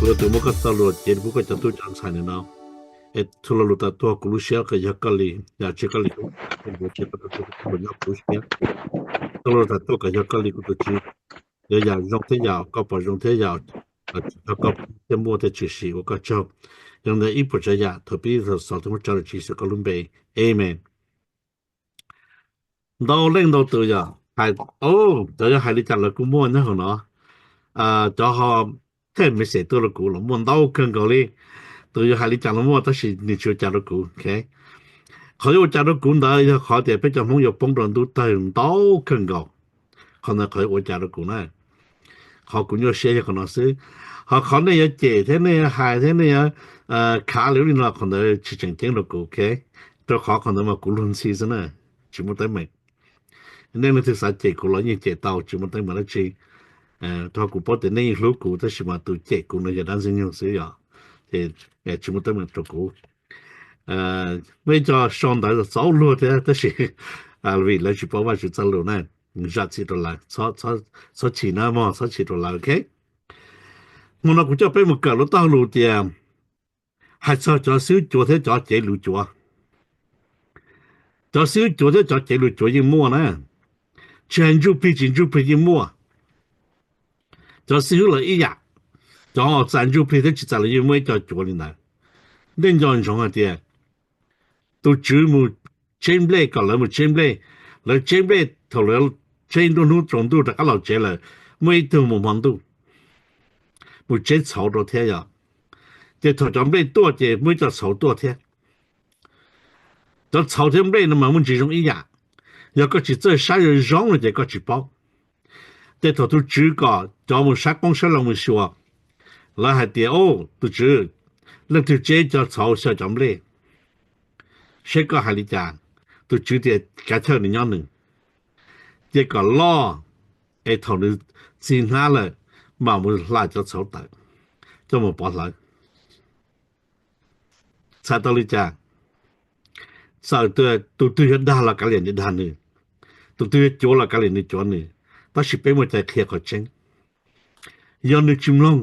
Kuv tus muab koj txoj lus cev pub koj cov tub cov ntxhais ntawm no, es txhua lo lus tawm tuaj kuv lub siab yog koj li, yog tsis koj li, nyob kuv lub siab. Txhua lo lus tawm tuaj kom yog koj li kuv tus Tswv, yog yam zoo thiab yam koj pom zoo thiab yam tsis yog koj thiaj muaj thiaj tshwm sim, ua koj tsaug. Yog li ntawd ib puas tsav yam thaum pib thaum xaus thaum muab tsa lus tsis xav koj lub npe. Amen. Ntau leej ntau tus yom, hais, cov yog hais li cas lawv kuj muaj nyob hauv no. Cov ho tej message tuaj rau kuv los muaj ntau kawg nkaus li. Tus yog hais li cas los muaj tab sis nws tsis ua cas rau kuv. Qhov yuav ua cas rau kuv ntawd yog qhov tias peb cov Hmoob yuav poob rau ntuj tawg ntau kawg nkaus. Qhov ntawd qhov yuav ua cas rau kuv na. Qhov kuv nyuaj siab yog qhov no xwb. Ho qhov nej yuav cem thiab nej yuav hais thiab nej yuav khav li ub li no, qhov ntawd tsis tseem ceeb rau kuv, ok. Rau qhov qhov ntawd mas kuv luag ntxhi xwb na, tsis muaj teeb meem. Nej leej twg xav cem kuv los yeej cem tau, tsis muaj teeb meem dab tsi. Rau kuv paub tias nej yeej hlub kuv tab sis mas tus cem kuv no yog dab ntxwg nyoog xwb yom, ces tsis muaj teeb meem rau kuv. Muaj ib co sau ntawv txaus luag thiab tab sis vim lawv tsis paub Vajtswv txoj lus na, zam txim rau lawv, txhob chim na mog, txhob chim rau lawv, ok. Hmo no kuv coj peb mus kawm lub txoj lus tias hais txog cov xib hwb cuav thiab cov cev lus cuav. Cov xib hwb cuav thiab cov cev lus cuav yeej muaj na, tsis hais ntsuj plig tsis ntsuj plig yeej muaj. Cov xib hwb los ib yam, cov txais ntsuj plig thiab tsis txais los yeej muaj ib co cuav li ntawd. Nej nco ntsoov hais tias tus tswv mus tseb nplej kom lawv mus tseb nplej, lawv tseb nplej thaum lawv tseb nruab hnub tsaus ntuj rov qab los tsev lawm, muaj ib tug mus hmo ntuj mus tseb txhauv rau thiab yom. Ces thaum cov nplej tuaj ces muaj ib co txhauv tuaj thiab. Cov txhauv thiab nplej no mas muaj ntsis zoo ib yam, yog koj tsis txawj saib zoo zoo no ces koj tsis paub. Ces thaum tus tswv kom cov mus saib qoob saib loo mus xyuas, lawv hais tias, tus tswv, leej twg tseb cov txhauv xyaw cov nplej, seb koj hais li cas? Tus tswv tias kav chawj nws nyob nws, cia kom loj, es thaum nws txi hnab lawm mam mus hla cov txhauv tawm coj mus pov hlawv. Txhais tau li cas? Txawm tus twg yuav dag los kav liam nws dag nws, tus twg yuav cuav los kav liam nws cuav nws, tab sis peb muaj cai qhia qhov tseeb. Yog nws tsis mloog,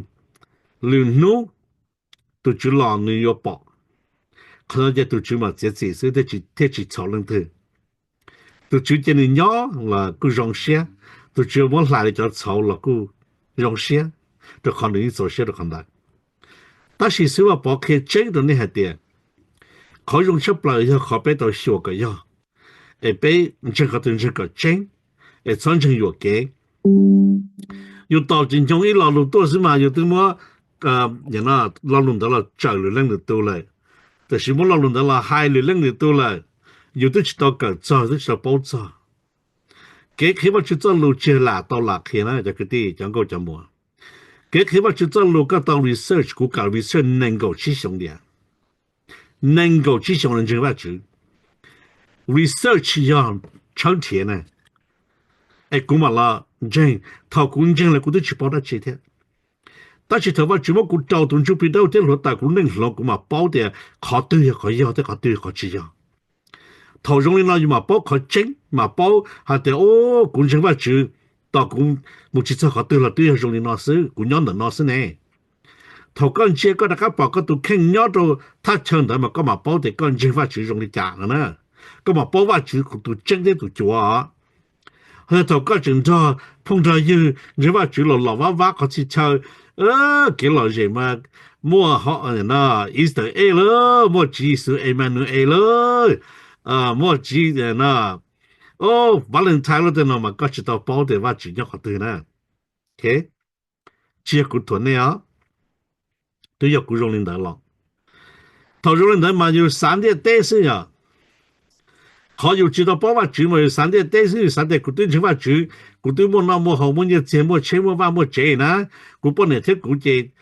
lwm hnub tus tswv los nws yuav pom. Qhov no ces tus tswv mam txiav txim xwb thiaj tsis txhaum leej twg. Tus tswv cia nws nyob los kuj zoo siab, tus tswv muab hla li cov txhauv los kuj zoo siab, rau qhov nws yeej txaus siab rau qhov ntawd. Tab sis xib hwb Vaj Pov qhia tseeb rau nej hais tias qhov zoo tshaj plaws yog qhov peb tau xyuas kom yog, es peb ntseeg qhov twg ntseeg kom tseeb, es txhob ntseeg yuam kev. Yus tos tsis nyoog ib lo lus tuaj xwb mas yus twb muab lo lus ntawd los tsawm lwm leej lwm tus lawm, tiam sis muab lo lus ntawd los hais lwm leej lwm tus lawm, yus twb tsis tau kawm txog twb tsis tau paub txog. Kev qhia Vajtswv txoj lus tsis yog lam tau lam qhia na cov kwv tij cov nkauj cov muam. Kev qhia Vajtswv txoj lus koj tau research, kuv kam research nees nkaum tsib xyoo tias, nees nkaum tsib xyoo los ntseeg Vajtswv. Research yog tshawb nrhiav na, es kuv mam los ntseeg. Thaum kuv ntseeg lawm kuv twb tsis paub dab tsi thiab, tab sis thaum Vajtswv muab kuv rau tus ntsuj plig dawb thiab hluav taws kuv lub neej hloov kuv mam paub tias qhov twg yog qhov yog thiab qhov twg yog qhov tsis yog. Thaum zoo li no yus mam paub qhov tseeb, mam paub hais tias, o, kuv ntseeg Vajtswv, tos kuv mus tsis txog qhov twg los twb yog zoo li no xwb, kuv nyob ntawm no xwb ne. Thaum koj ntsia koj rov qab pom koj tus kheej nyob rau thaj chaw ntawd mas koj mam paub tias koj ntseeg Vajtswv zoo li cas no na. Koj mam paub Vajtswv tus tseeb thiab tus cuav. Ho yog thaum koj tseem nrog phooj nrog ywg ntseeg Vajtswv los los vab vab qhov txhia chaw, kev lom zem mas muaj Easter egg lawm, muaj Tswv Yexus Emmanuel lawm, muaj Tswv Valentine lawm tej no mas koj tsis tau paub tias Vajtswv nyob qhov twg na. Tsis yog kuv thuam nej os, twb yog kuv zoo li ntawd los. Thaum zoo li ntawd mas yus xav ntiaj teb xwb yom. Qhov yus tsis tau paub Vajtswv mas yus xav ntiaj teb xwb, yus xav tias kuv twb ntseeg Vajtswv, kuv twb muaj noj muaj haus, muaj nyiaj txiag, muaj tsheb muaj vaj muaj tsev na, kuv poj niam thiab kuv ces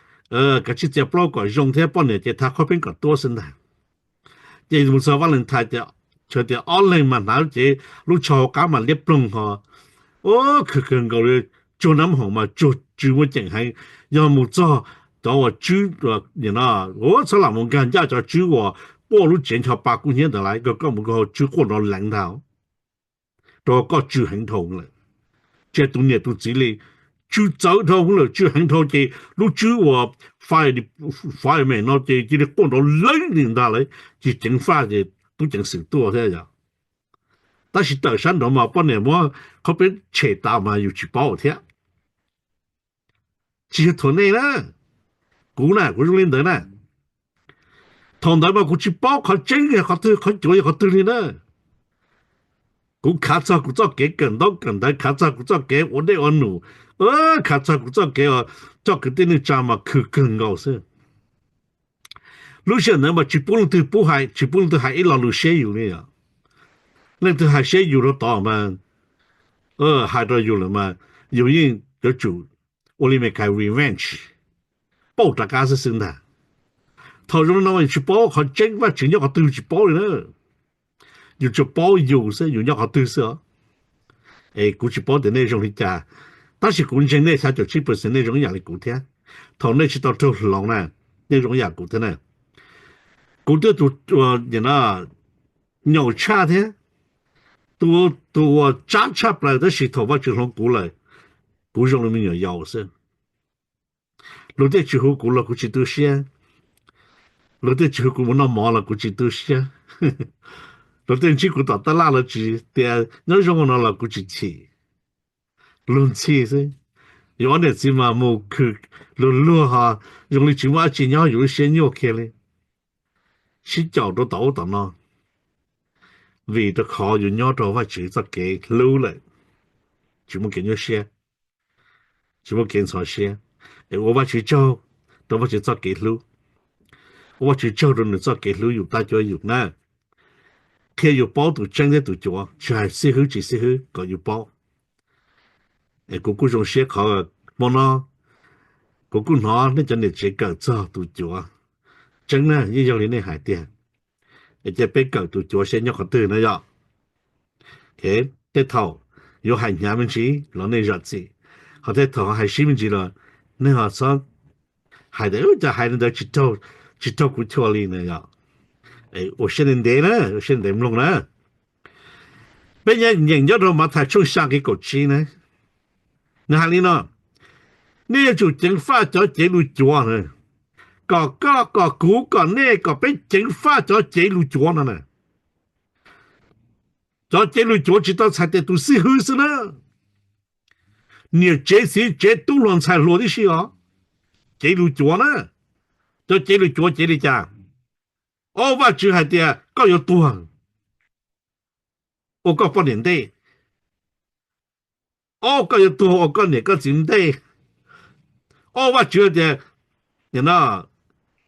kav tsij txiav plaub kom zoo thiab poj niam ces tha qhov pheej kom tuab xwb ntag. Ces mus txog Valentine ces, tias ob leeg mas hnav cev lub tsho hauv qab mas liab ploog ho, o, khwv khwv nkaus li, tsuag nab hoom mas tsuag tsw muaj ceem heev. Yog mus txog cov uas tswb, txhob lam mus nkag ncaj cov tswb uas quaj lub tsev ncho pa kub hnyiab ntawd lawm, koj mus nkag hauv tswb quaj nrov leev ntag, rau koj tsw heev dhau lawm. Tsis tus niam tus txiv li, tsw txawv dhau lawm, tsw heev dhau ces lub tswb uas fire, fireman no ces cia li quaj nrov leeb li ntag lawm, ces ceev faj ces tub ceev xwm tuaj thiab yom. Tab sis tawm sab nraud mas poj niam muab qhov peb tshem tas mas yus tsis paub thiab. Tsis yog thuam nej na, kuv na kuv zoo li ntawd na. Thaum ntawd mas kuv tsis paub qhov tseeb yog qhov twg, qhov cuav yog qhov twg li na. Kuv khav txog kuv txoj kev kawm ntaub kawm ntawv, khav txog kuv txoj kev ua dej ua num, khav txog kuv txoj kev coj kwv tij neej tsa mas khwv kawg nkaus xwb. Lub sij hawm ntawd mas tsis pub leej twg pub hais, tsis pub leej twg hais ib lo lus siab yus li os. Leej twg hais siab yus rau tod mas, hais rau yus lawm mas yus yeej yuav tsum ua li Meskas revenge, pauj rov qab xwb xwb ntag. Thaum zoo li no mas yus tsis paub qhov tseeb Vajtswv nyob qhov twg tsis paub li na. Yus tsuas paub yus xwb, yus nyob qhov twg xwb os. Es kuv tsis paub tias nej zoo li cas, tab sis kuv ntseeg nej xya caum tsib percent nej zoo ib yam li kuv thiab. Thaum nej tsis tau raug hloov na, nej zoo ib yam kuv thiab na. Kuv twb tus nyaum tshaj thiab, tus uas tsab tshaj plaws, tab sis thaum Vajtswv hloov kuv lawm, kuv zoo li me nyuam yaus xwb. Luag tej tsis hu kuv los kuv tsis tu siab, luag tej tsis hu kuv mus noj mov los kuv tsis tu siab, luag tej ntsib kuv tom tab laj los tsis tias nyob zoo no los kuv tsis chim. Luag ntxhi xwb. Yus ob niam txiv mas mus khwv luag luag ho zoo li tsis muaj dab tsi nyob yus lub siab nyuaj kiag li. Sib caum rau tom ub tom no, vim rau qhov yus nyob rau Vajtswv txoj kev hlub lawm, tsis muaj kev nyuaj siab, tsis muaj kev ntxhov siab. Es ua Vajtswv tsaug rau Vajtswv txoj kev hlub, ua Vajtswv tsaug rau nws txoj kev hlub yus tab cuab yus na. Qhia yus paub tus tseeb thiab tus cuav, tsis hais xib hwb tsis xib hwb kom yus paub. Es kuv kuj zoo siab qhov hmo no kuv kuj hnov nej cov niam tsev kawm txog tus cuav. Tseeb na, yeej yog li nej hais tiag. Es cia peb kawm tus cuav seb nyob qhov twg na yom. Tej thaum yuav hais hnyav me ntsis los nej zam txim, ho tej thaum hais sib me ntsis los nej ho txhob hais tias cas hais li ntawd tsis raug kuv chua li na yom. Ua siab ntev ntev na, ua siab ntev mloog na. Peb nyeem nyob rau Mathais tshooj xya nqe kaum tsib na, nws hais li no: Nej yuav tsum ceev faj cov cev lus cuav na. Kom koj, kom kuv, kom nej, kom peb ceev faj cov cev lus cuav no na. Cov cev lus cuav tsis tau txhais tias tus xib hwb xwb na, niam tsev txiv tsev tub hluas ntxhais hluas tib si os. Cev lus cuav na, cov cev lus cuav cev li cas? Ob, Vajtswv hais tias koj yuav tuag ua koj poj niam ntej. Ob, koj yuav tuag ua koj niam koj txiv ntej. Ob, Vajtswv hais tias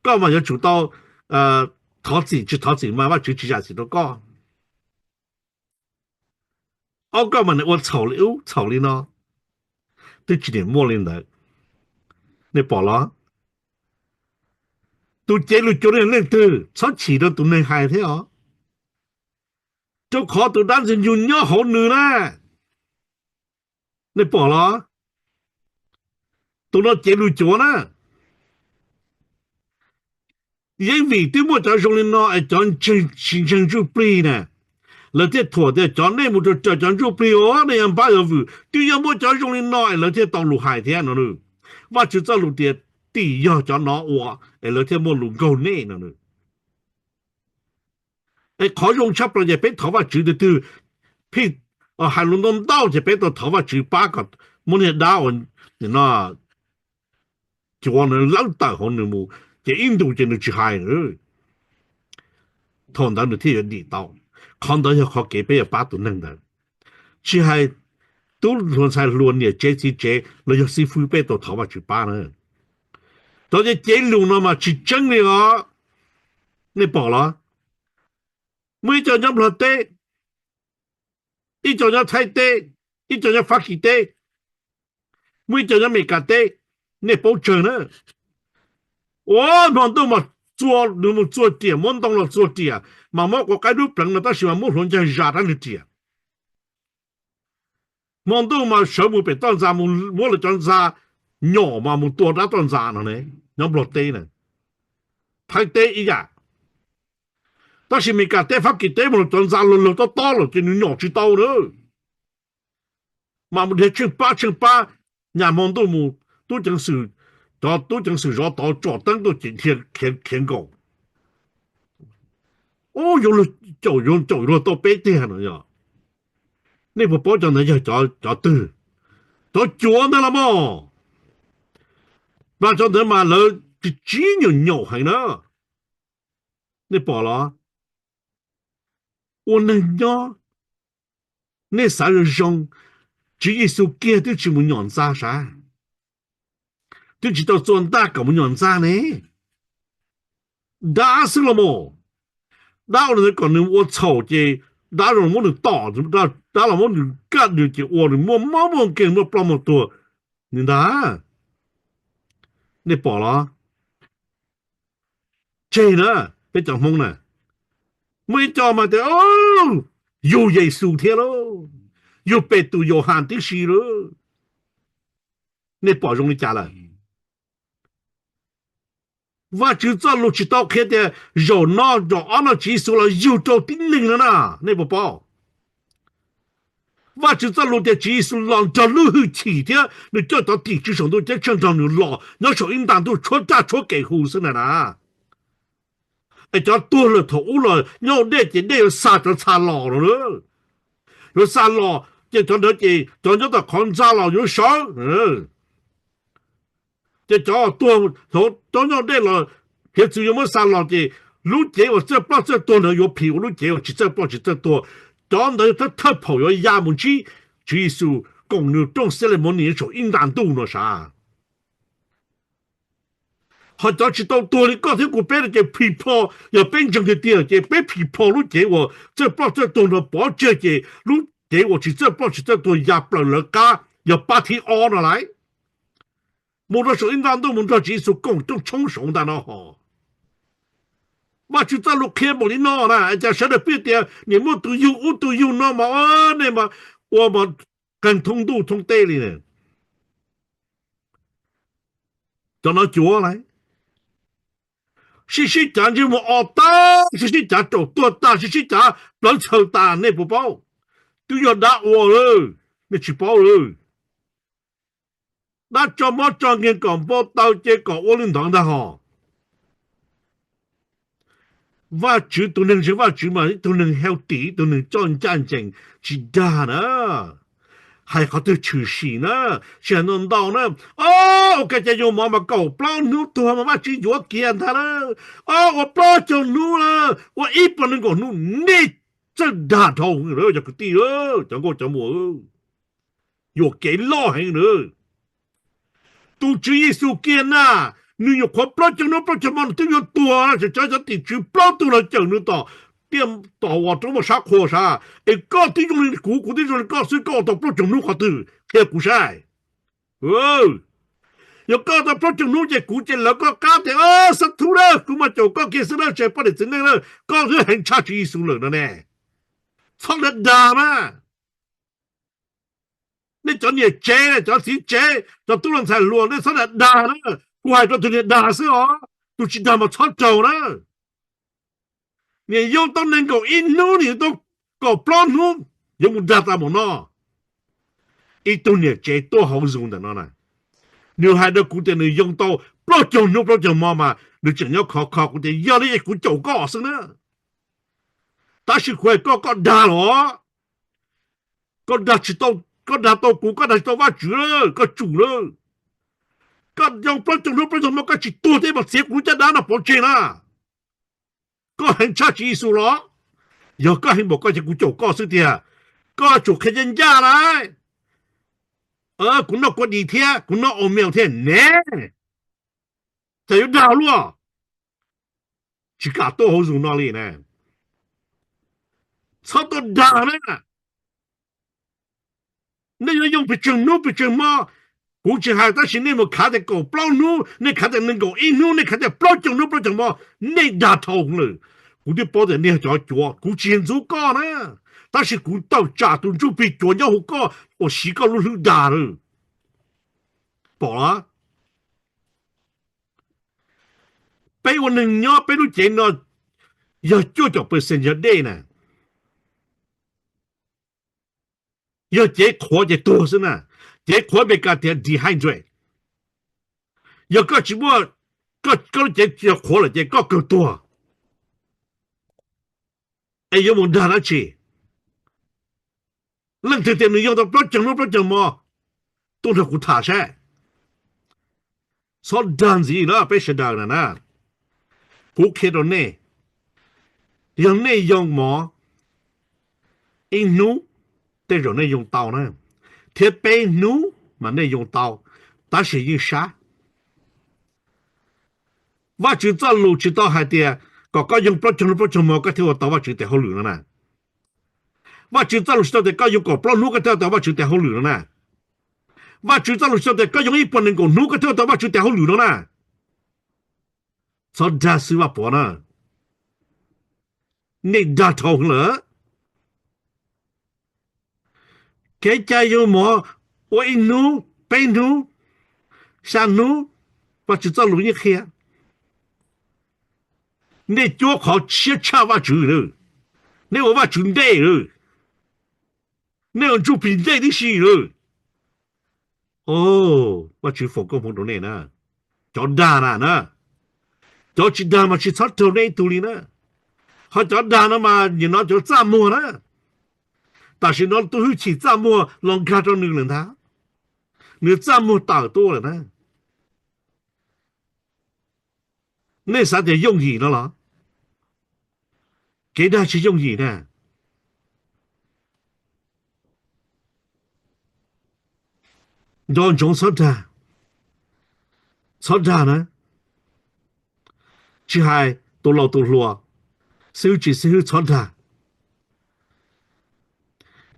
koj mas yuav tsum tau thov txim, tsis thov txim mas Vajtswv tsis zam txim rau koj. Ob, koj mas nws ua txhaum li ub txhaum li no, twb tsis niam muaj li ntawd. Nej pom los? Tus cev lus cuav no leej twg? Txhob chim rau tus neeg hais thiab os, rau qhov tus dab ntxwg nyoog nyob hauv nws na. Nej pom los? Tus no cev lus cuav na. Yeej vim twb muaj cov zoo li no es cov tsis ntseeg ntsuj plig na, lawv thiaj thuam tias cov nej mus raws raws cov ntsuj plig os, nej yuav npab yuav vwm. Twb yog muaj cov zoo li no es lawv thiaj tau lus hais thiab no. Vajtswv txoj lus tias tim yog cov no ua es lawv thiaj muaj lus nkaug nej no. Es qhov zoo tshaj plaws ces peb thov Vajtswv, tus twg pheej hais lus ntau ntau ces peb tau thov Vajtswv pab kom muab niag dab uas no cuav nws lawb tawm hauv nws mus, ces ib ntus ces nws tsis hais. Thaum ntawd nws thiaj yuav dim tau. Qhov ntawd yog qhov kev peb yuav pab tus neeg ntawd. Tsis hais tub hluas ntxhais hluas, niam tsev txiv tsev los yog xib fwb, peb tau thov Vajtswv pab na. Cov cev lus no mas tsis tseeb li os. Nej pom los? Muaj ib co nyob Nplog teb, ib co nyob Thaib teb, ib co nyob Fab Kis teb, muaj ib co nyob Amelikas teb. Nej paub tsawg na? Ua hmo ntuj mas txua, nws mus txua riam, muab ntoo los txua riam, mas muab quav qaib dub pleev no tab sis mas muab hluav ncaig zas rab nws riam. Hmo ntuj mas sawv mus pem toj ntxa, muab lawv cov ntxa nyom mas mus tua dab toj ntxa no ne. Nyob Nplog teb na, Thaib teb ib yam. Tab sis Amelikas teb, Fab Kis teb mas lawv cov ntxa laug laug tob tob lawm ces nws nyom tsis tau na. Mas mus dhia tsheej pab tsheej pab, Nyaj hmo ntuj mus, tub ceev xwm, cov tub ceev xwm zov tod tsom teeb tuaj ces dhia khiav nkaus. Ub, yuav luag caum, yuav caum luag tau peb tiag no yog. Nej puas paub cov ntawd yog cov twg? Cov cuav ntag los mas. Mas cov ntawd mas lawv tsis, tsis nyaum nyaum heev na. Nej pom los? Ua neeg nyob, nej xav zoo zoo, Tswv Yexus kiag twb tsis mus nyom ntxa sav, twb tsis tau txua ntaj kom mus nyom ntxa ne. Dab xwb los mas. Dab ua li ntawd kom nws ua txhaum ces dab los muab nws tom, dab los muab nws kaj nws ces ua nws muaj mob muaj nkeeg muaj ploj muaj tuag li ntag. Nej pom los? Tseg na, peb cov Hmoob na, muaj ib co mas tias yug Yexus thiab lauj, yug Petus Yauhas tib si lauj. Nej pom zoo li cas lawm? Vajtswv txoj lus tsis tau qhia tias zaum no zaum ob no Tswv Yexus los yug rau tib neeg no na, nej puas paub? Vajtswv txoj lus tias Tswv Yexus los nrog lub hwj chim thiab nws coj cov tim tswv saum ntuj ceeb tsheej nrog nws los nyob saum ib nta ntuj tshuab raj tshuab kem hu xwb na na. Es cov tuag lawm thaum ub los nyob hauv dej ces dej yuav xa cov ntxhais los no, yuav xa los ces cov ntawd ces cov nyob tom qhov ntxa los yuav sawv. Ces cov tuag hauv cov nyob dej los hiav txwv yuav muab xa los ces lub cev uas txawj ploj txawj tuag ntawd yuav phim ua lub cev uas tsis txawj ploj tsis txawj tuag. Cov ntawd thawj phaum yuav ya mus ntsib Tswv Yexus koom nws rooj xeeb le mov nim saum ib nta ntuj no sav. Ho cov tsis tau tuag li koj thiab kuv peb no ces phim plho, yog peb ntseeg tiag tiag ces peb phim plho lub cev uas txawj ploj txawj tuag no pov tseg ces lub cev uas tsis txawj ploj tsis txawj tuag ya plaws lawv qab yog pab thib ob no lauj. Mus rau saum ib nta ntuj mus nrog Tswv Yexus koom rooj tshoob saud ntag no hos. Vajtswv txoj lus qhia npaum li no na, cas sawv daws pheej tias nim muaj tus yug ub tus yug no mas nej mas ua mas qeeg thoob ntuj thoob teb li. Cov no cuav lauj, sib sib cav ntsej muag o tag, sib sib cav raum tuag tag, sib sib cav plawv txhaws tas, nej puas paub? Twb yog dab ua lawm, nej tsis paub lawm. Dab tso mob tso nkeeg kom npau taws ces kom ua li ntawd ntag hos. Vajtswv tus neeg ntseeg Vajtswv mas ib tug neeg healthy, ib tug neeg coj ncaj ncees tsis dag na. Hais qhov twg tshwm sim na, tsis hais ntau ntau na. Ua ke ces yuav mov mas kaum plaub hnub tuag mas Vajtswv yuav kiag ntag na. Ua plaub caug hnub na, ua ib puas nees nkaum hnub, nej txawj dag dhau heev lawm cov kwv tij, cov nkauj cov muam, yuam kev loj heev lawm. Tus Tswv Yexus kiag na, nws nyuam qhuav plaub caug hnub plaub caug hmo nws twb yuav tuag, tseem cov, cov tim tswv plaub tug los cawm nws tom tiaj tom uas roob muaj sab qhua sav. Es koj twb zoo li kuv, kuv twb zoo li koj xwb, koj ua tau plaub caug hnub qhov twg qhia kuv saib. Yog koj ua tau plaub caug hnub ces kuv ces lawv koj qab tias, xab thub na, kuv mas caum koj kiag xwb na, tsev poj niam txiv neej na, koj twb heev tshaj Tswv Yexus lawm no ne. Txhob dag dag mas. Nej cov niam tsev, cov txiv tsev, cov tub los ntxhais hluas, nej txhob dag dag na. Kuv hais rau tus niag dag xwb os, tus tsis dag mas txhob raug na. Niam yoo tau nees nkaum ib hnub, niam yoo tau kaum plaub hnub, yuav mus dag tas mus no. Ib tug niam tsev tuaj hauv Zoom ntawm no na, nws hais rau kuv tias nws yoo tau plaub caug hnub plaub caug hmo mas nws tseem nyob khov kho kuv tias yog li es kuv caum koj xwb na. Tab sis kuv hais koj, koj dag los, koj dag tsis tau, koj dag tau kuv, koj dag tsis tau Vajtswv lawm, koj tsum lawm. Koj yoo plaub caug hnub plaub caug hmo koj tsis tuag thiab mas txiav kuv lub caj dab no pov tseg na. Koj heev tshaj Tswv Yexus los? Yog koj heev npaum koj ces kuv caum koj xwb tiag. Koj tsum qhia ncaj ncaj lauj. Kuv noj kua dis thiab kuv noj oatmeal thiab ne, cas yuav dag luaj. Tsis kam tuaj hauv Zoom no li na. Txhob tuaj dag na. Nej yuav yoo pes tsawg hnub pes tsawg hmo, kuv tsis hais, tab sis nej mus khav tias kaum plaub hnub, nej khav tias nees nkaum ib hnub, nej khav tias plaub caug hnub plaub caug hmo, nej dag dhau lawm. Kuv twb paub tias nej yog cov cuav, kuv tsis yog ntxub koj na, tab sis kuv tawm tsam tus ntsuj plig cuav nyob hauv koj uas siv koj lub hlwb dag lawm. Pom los? Peb ua neeg nyob peb lub cev no yog cuaj caum percent yog dej na. Yog cev qhuav ces tuag xwb na. Cev qhuav Meskas tias dehydrate. Yog koj tsis muaj, koj lub cev tsis qhuav lawm ces koj kawg tuag. Es yuav mus dag dab tsi? Leej twg tias nws yoo tau plaub caug hnub plaub caug hmo, tuaj nrog kuv tham saib. Txhob dag ntxiv na peb sawv daws na na. Kuv qhia rau nej, yog nej yoo mov ib hnub, tej zaum nej yoo tau na, thiab peb hnub mas nej yoo tau, tab sis yeej sab. Vajtswv txoj lus tsis tau hais tias kom koj yoo plaub caug hnub plaub caug hmo koj thiaj ua tau Vajtswv tes hauj lwm no na. Vajtswv txoj lus tsis tau tias koj yoo kaum plaub hnub koj thiaj ua tau Vajtswv tes hauj lwm no na. Vajtswv txoj lus tsis tau tias koj yoo ib puas nees nkaum hnub koj thiaj ua tau Vajtswv tes hauj lwm no na. Txhob dag xwb Vaj Pov na. Nej dag dhau heev lawm. Kev cai yoo mov ua ib hnub, peb hnub, xya hnub, Vajtswv txoj lus yeej qhia. Nej cuab qhov siab tshaj Vajtswv lawm. Nej ua Vajtswv ntej lawm. Nej ua ntsuj plig ntej tib si lawm. Vajtswv foom koob hmoov rau nej na. Cov dag na na, cov tsis dag mas tsis txhob raug nej ib tug li na. Ho cov dag no mas nim no cov txaj muag na. Tam sim no tus hwj chim txaj muag los nkag rau nws lawm ntag. Nws txaj muag tawm tuaj lawm na. Nej xav tias yooj yim no los? Kev dag tsis yooj yim na. Nco ntsoov txhob dag, txhob dag na. Tsis hais tus laus tus hluas, xib hwb tsis xib hwb txhob dag.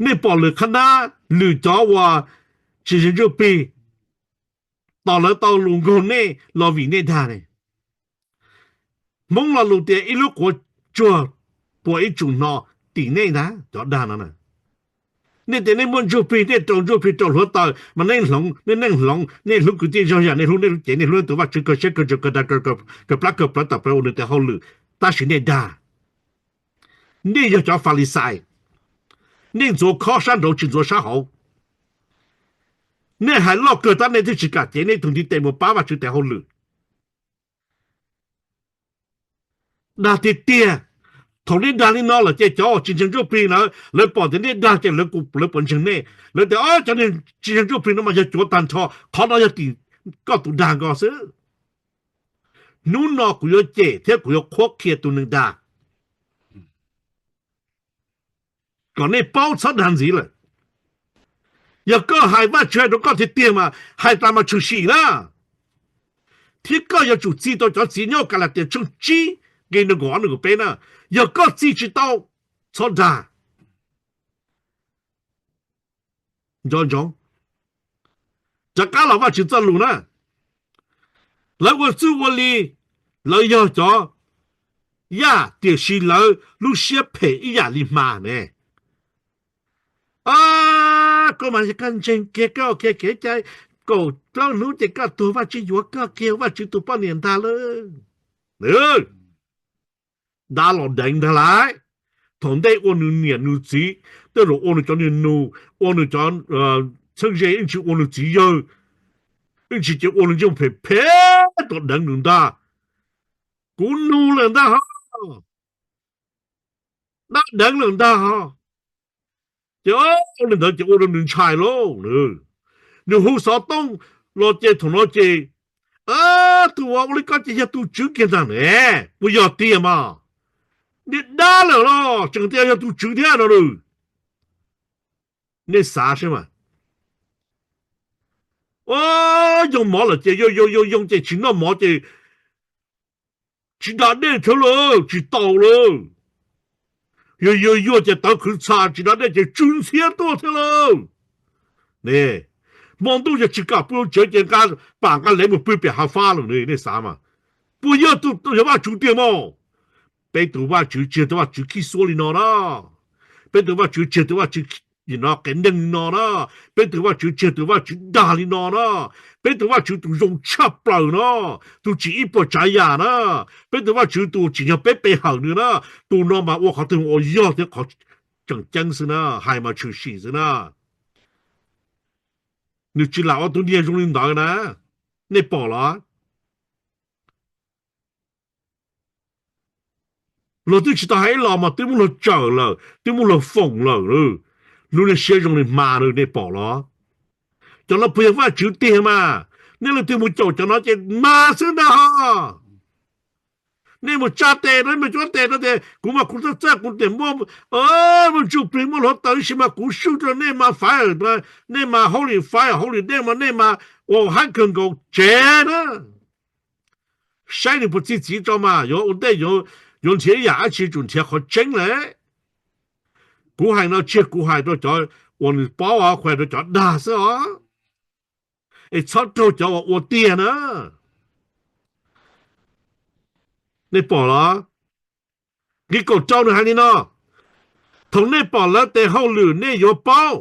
Nej pom lwm qhab nab, lwm cov uas tsis ntseeg ntsuj plig, tos lawv tau lus nkaug nej los vim nej dag ne. Hmoob lo lus tias ib lub quav tsuag puas ib tsum hno tim nej ntag cov dag no na. Nej tias nej muaj ntsuj plig, nej rau ntsuj plig rau hluav taws mas nej hloov, nej neej hloov, nej hlub kwv tij zog yam, nej hlub nej lub cev, nej hlub nej tus Vajtswv kawg siab kawg ntsws kawg dag kawg plab kawg plawv tawm plaws ua nws tes hauj lwm, tab sis nej dag. Nej yog cov Falixais, nej ntxuav khob sab nraud tsis ntxuav sab hauv. Nej hais loj kawg tab nej twb tsis kam cev nej tus ntiv tes mus pab Vajtswv tes hauj lwm. Dag tiag tiag. Thaum nej dag li no lawm ces cov uas tsis ntseeg ntsuj plig na, lawv pom tias nej dag ces lawv puas ntseeg nej? Lawv tias, o, cov neeg tsis ntseeg ntsuj plig no mas yog cuav tag nrho, qhov no yog tim koj tus dag nkaus xwb. Hnub no kuv yuav cem thiab kuv yuav qhuab qhia tus neeg dag, kom nej paub txhob dag ntxiv lawm. Yog koj hais Vajtswv hais rau koj tiag tiag mas hais tas mas tshwm sim na. Thiab koj yuav tsum txi tau cov txiv nyob Kalatias tshooj tsib nqe nees nkaum ob nees nkaum peb na. Yog koj txi tsis tau, txhob dag. Nco ntsoov, rov qab los Vajtswv txoj lus na. Lawv ua txwj ua li lawv yog cov yaj, tiam sis lawv lub siab phem ib yam li hma ne. Koj mas yog koj ntseeg kiag, koj ua kiag kev cai kaum plaub hnub ces koj tuag, Vajtswv yuav koj kiag, Vajtswv tus poj niam ntag lauj. Dab los deev ntag lauj. Thaum ntej ua nws niam nws txiv, tej zaum ua nws cov niag nus, ua nws cov txheeb ze, yeej tsis ua nws txiv yawg, yeej tsis ces ua nws ntseej phem phem, dab deev lawm ntag. Kuv nug lawm ntag ho, dab deev lawm ntag ho. Ces li ntawd ces ua rau nws ntshai lauj. Nws hu xov tooj los ces thaum no ces, tus uas ua li ko ces yog tus tswv kiag ntag ne, puas yog tiag mas? Niag dab lawm los tseem tias yog tus tswv thiab no lawm. Nej xav seb mas, yoo mov lawm ces yoo yoo yoo ces tsis noj mov ces tsis da dej thiab lawm, tsis taus lawm. Yuag yuag yuag ces tawv qhwv txha, tsis da dej ces tsw ntxhiab tuaj thiab lawm. Hmo ntuj yog tsis kam pw tsev ces nqa pam nqa lev mus pw pem hav fab lawm, nej xav mas, puas yog tus yog Vajtswv tiag mas? Peb tus Vajtswv tsis yog tus Vajtswv khib xuab li no na. Peb tus Vajtswv tsis yog tus Vajtswv no qias neeg li no na. Peb tus Vajtswv tsis yog tus Vajtswv dag li no na. Peb tus Vajtswv tus zoo tshaj plaws no, tus tsim ib puas tsav yam na. Peb tus Vajtswv tus tsim nyog peb pe hawm nws na. Tus no mas ua qhov twg ua yog thiab qhov tseem ceeb xwb na, hais mas tshwm sim xwb na. Nws tsis lam ua tus niag zoo li ntawd na. Nej pom los? Luag twb tsis tau hais ib los mas twb muab luag tsawm lawm, twb muab luag foom lawm. Lub niag siab zoo li hma na, nej pom los? Cov no puas yog Vajtswv tiag mas? Nej leej twg mus caum cov no ces mas xwb ntag ho. Nej mus tsa tes rau, nej mus cuab tes rau tias kuv mas kuv txawj txawj, kuv tias muaj, muaj ntsuj plig muaj hluav taws tab sis mas kuv swj rau nej mas fire, nej mas holy fire, holy day mas nej mas ua haib kawg nkaus tsev na. Saib nws puas txi txiv tso mas yuav ua ntej, yuav nrhiav ib yam dab tsi tsum nrhiav qhov tseeb lawm. Kuv hais no tsis yog kuv hais rau cov uas nws paub os, kuv hais rau cov dag xwb os. Es txhob raug cov uas ua tiag na. Nej pom los? Nqe kaum rau nws hais li no: Thaum nej pom lawv tes hauj lwm nej yuav paub.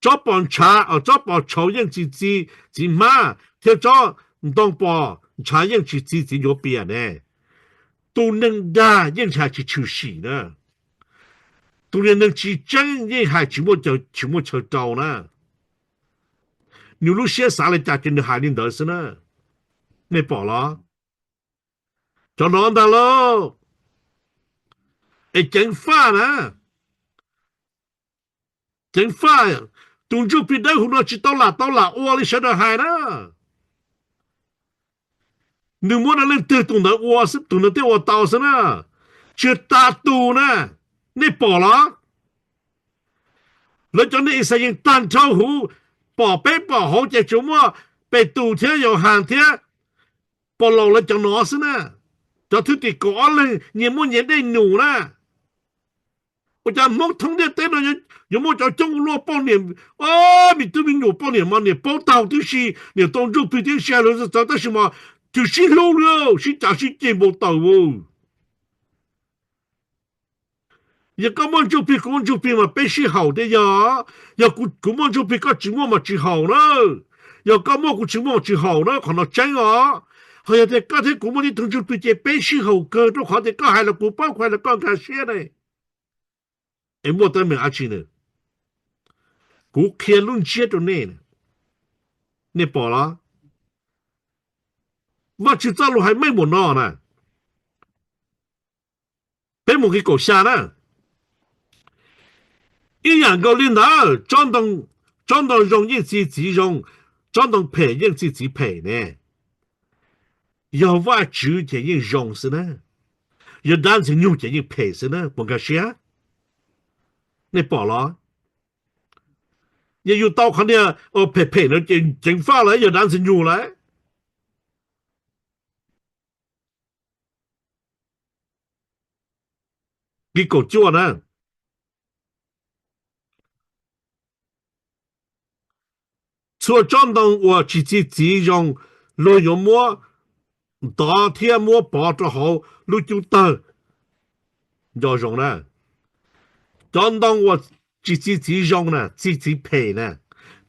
Tsob pos ntshav, tsob pos tshauv yeej tsis txi txiv hmab, thiab tsob ntoo pos ntshav yeej tsis txi txiv ncuav pias ne. Tus neeg dag yeej hais tsis tshwm sim na. Tus niag neeg tsis tseeb yeej hais tsis muaj, tsis muaj chaw rau na. Nws lub siab xav li cas ces nws hais li ntawd xwb na. Nej pom los? Cov no ntag lauj. Es ceev faj na. Ceev faj, tus ntsuj plig dawb huv no tsis tau lam tau lam ua li sawv daws hais na. Nws muab rau leej twg tus ntawd ua xwb, tus ntawd thiaj ua tau xwb na. Tsis tas tus na. Nej pom los? Lawv cov neeg Ixayees tag nrho huv, pom peb pom hauv ces tsuas muaj Petus thiab Yauhas thiab Paulaus lawv cov no xwb na. Cov thwj tim kaum ob leeg nyias muaj nyias dej num na. Ua cas Hmoob thoob ntiaj teb no yuav muaj cov coob ua luaj poj niam, me tub me nyuam poj niam mas niam paub taug tib si, niam tau ntsuj plig tib si hais lus txawv tab sis mas tsis sib hlub li, sib cav sib ceg npau taws. Yog koj muaj ntsuj plig kuv muaj ntsuj plig mas peb sib haum thiaj yog. Yog kuv muaj ntsuj plig koj tsis muaj mas tsis haum na. Yog koj muaj kuv tsis muaj mas tsis haum na, qhov no tseeb os. Ho yog tias koj thiab kuv muaj tib tug ntsuj plig ces peb sib haum kawg rau qhov tias koj hais los kuv paub, kuv hais los koj nkag siab ne. Es muaj teeb meem dab tsi na? Kuv qhia lub ntsiab rau nej, nej pom los? Vajtswv txoj lus hais meej npaum no na. Peb mus nqe kaum xya na. Ib yam nkaus li ntawd, tsob ntoo zoo yeej txi txiv zoo, tsob ntoo phem yeej txi txiv phem ne. Yog Vajtswv ces yeej zoo xwb na, yog dab ntxwg nyoog ces yeej phem xwb na, puas nkag siab? Nej pom los? Yog yus tau qhov niag phem phem no ces ceev faj lawm, yog dab ntxwg nyoog lawm. Nqe kaum cuaj na. Txhua tsob ntoo uas tsis txi txiv zoo, luag yuav muab ntov thiab muab pov rau hauv lub cub tawg. Nco zoo na, cov ntoo uas tsis txi txiv zoo na, txi txiv phem na,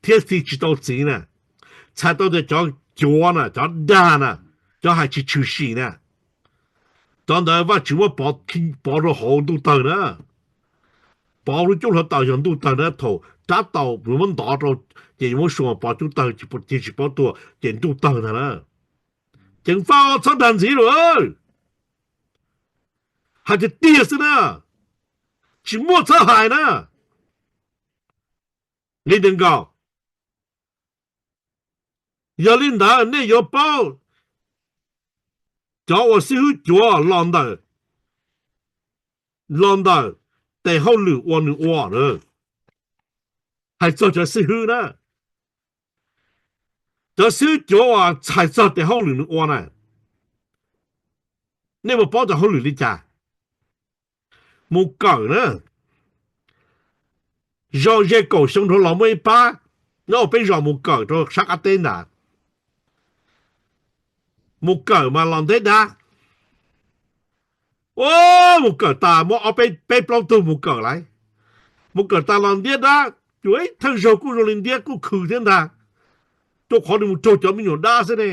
thiab txi tsis tau txiv na, txhais tau tias cov cuav na, cov dag na, cov hais tsis tshwm sim na, cov ntawd Vajtswv muab pov rau hauv ntuj tawg na. Pov lub cub hluav taws yog ntuj tawg na, thaum rab taus yuav muab ntov rau, ces yuav muab sua pov cub tawg, ces tsis paub tuag ces ntuj tawg ntag na. Ceev faj, txhob dag ntxiv lawm. Hais tiag tiag xwb na, tsis muaj txhob hais na. Nqe nees nkaum. Yog li ntawd nej yuav paub cov uas xib hwb cuav los ntawm, los ntawm tes hauj lwm uas nws ua na. Hais txog cov xib hwb na, cov xib hwb cuav uas txhais txog tes hauj lwm nws ua na, nej puas paub tes hauj lwm li cas? Mus kawm na. Zos ze kaum xyoo dhau los muaj ib pab, nyob peb zos mus kawm rau sab qab teb ntag. Mus kawm mas los ntiab dab. Ua, mus kawm tas muaj ob peb plaub tug mus kawm lawm. Mus kawm tas los ntiab dab, ua thawj zaug kuj zoo li ntiab kuj khwv thiab ntag. Rau qhov nws mus raug cov me nyuam dab xwb ne,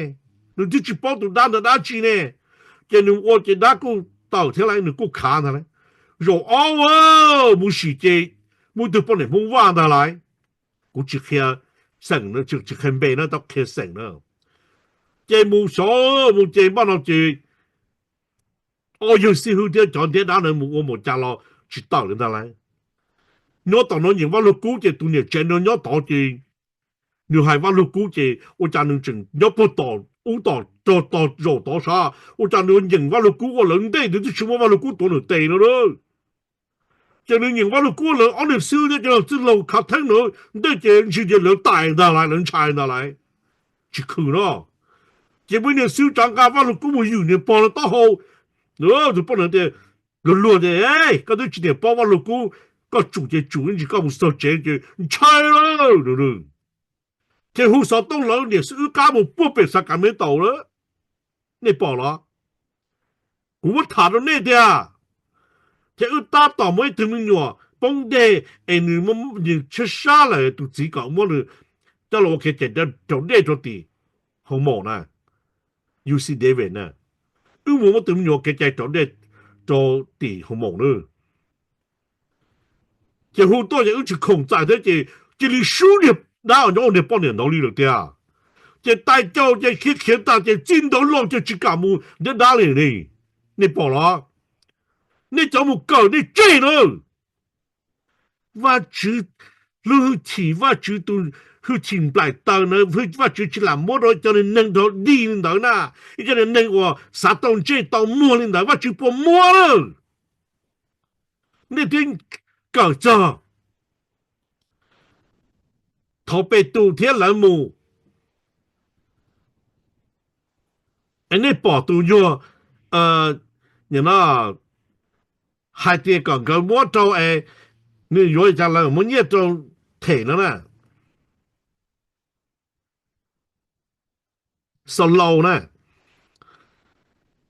nws twb tsis paub tus dab ntawd dab tsi ne, ces nws ua ces dab kuj tawm thiab lawm, nws kuj khav ntag lawm. Zaum ob mus sim ces muaj ib tug poj niam Hmoob Vaj ntag lawm. Kuv tsis qhia xeem, tsis qhia npe na, tau qhia xeem na. Ces mus xyov mus ces npaj no ces ob yawg xib hwb thiab cov ntiab dab na mus ua mus cas los tsis tawm li ntag lauj. Nyob tom no nyeem Vaj Lug Kub ces tus niam tsev no nyob tod ces nws hais Vaj Lug Kub ces ua cas nws tseem nyob puag tom ub tom rog tom zaum tod sav, ua cas nws nyeem Vaj Lug Kub ua lawv ntej nws twb tsis muab Vaj Lug Kub tuav nws tes no lauj. Ces nws nyeem Vaj Lug Kub lawv ob niag xwb thiab cov txwj laug khav theeb na, ntej ces ntsis tias lawv tais ntag lauj, lawv ntshai ntag lauj, tsis khwm no. Ces muaj niag xwb tsav nqa Vaj Lug Kub mus ywm niag pog no taub hau. Tus poj niam tias, luag luag tias, koj twb tsis niam paub Vaj Lug Kub, koj tsum ces tsum ntsis koj mus txog tsev ces ntshai lawm. Ces hu xov tooj lawv niam xib hwb qab mus puag pem Sacramento lawm. Nej pom los? Kuv muab tham rau nej tiag. Ces wb tab tom muaj ib tug me nyuam poob dej es nws muaj nws sab sab lawm, tus txiv kom muab nws coj los ua kev cai raus dej rau tim Houston na, U C Davis na. Wb mus muab tus me nyuam kev cai raus dej rau tim Houston na. Ces hu tuaj ces wb tsis khoom txais thiab ces cia li sub niag dab uas nyob ua niag poj niam ntawd li lawm tiag. Ces tais caus ces khiav khiav tas ces txij ntawd los ces tsis kam mus ntiab dab li ne. Nej pom los? Nej cov mus kawm nej tseg na. Vajtswv lub hwj chim, Vajtswv tus hwj chim nplaim taws na, Vajtswv tsis lam muab rau cov neeg raug dig li ntawd na, ib cov neeg uas xav tau ntsej tau muag li ntawd Vajtswv puas muab lawm? Nej twb kawm txog thaum Petus thiab lawv mus, es nej pom tus nyuag hais tias kom nkawd muab rau es nws yuav cas lawv muab nyiaj rau them no na. Xaus Lauj na,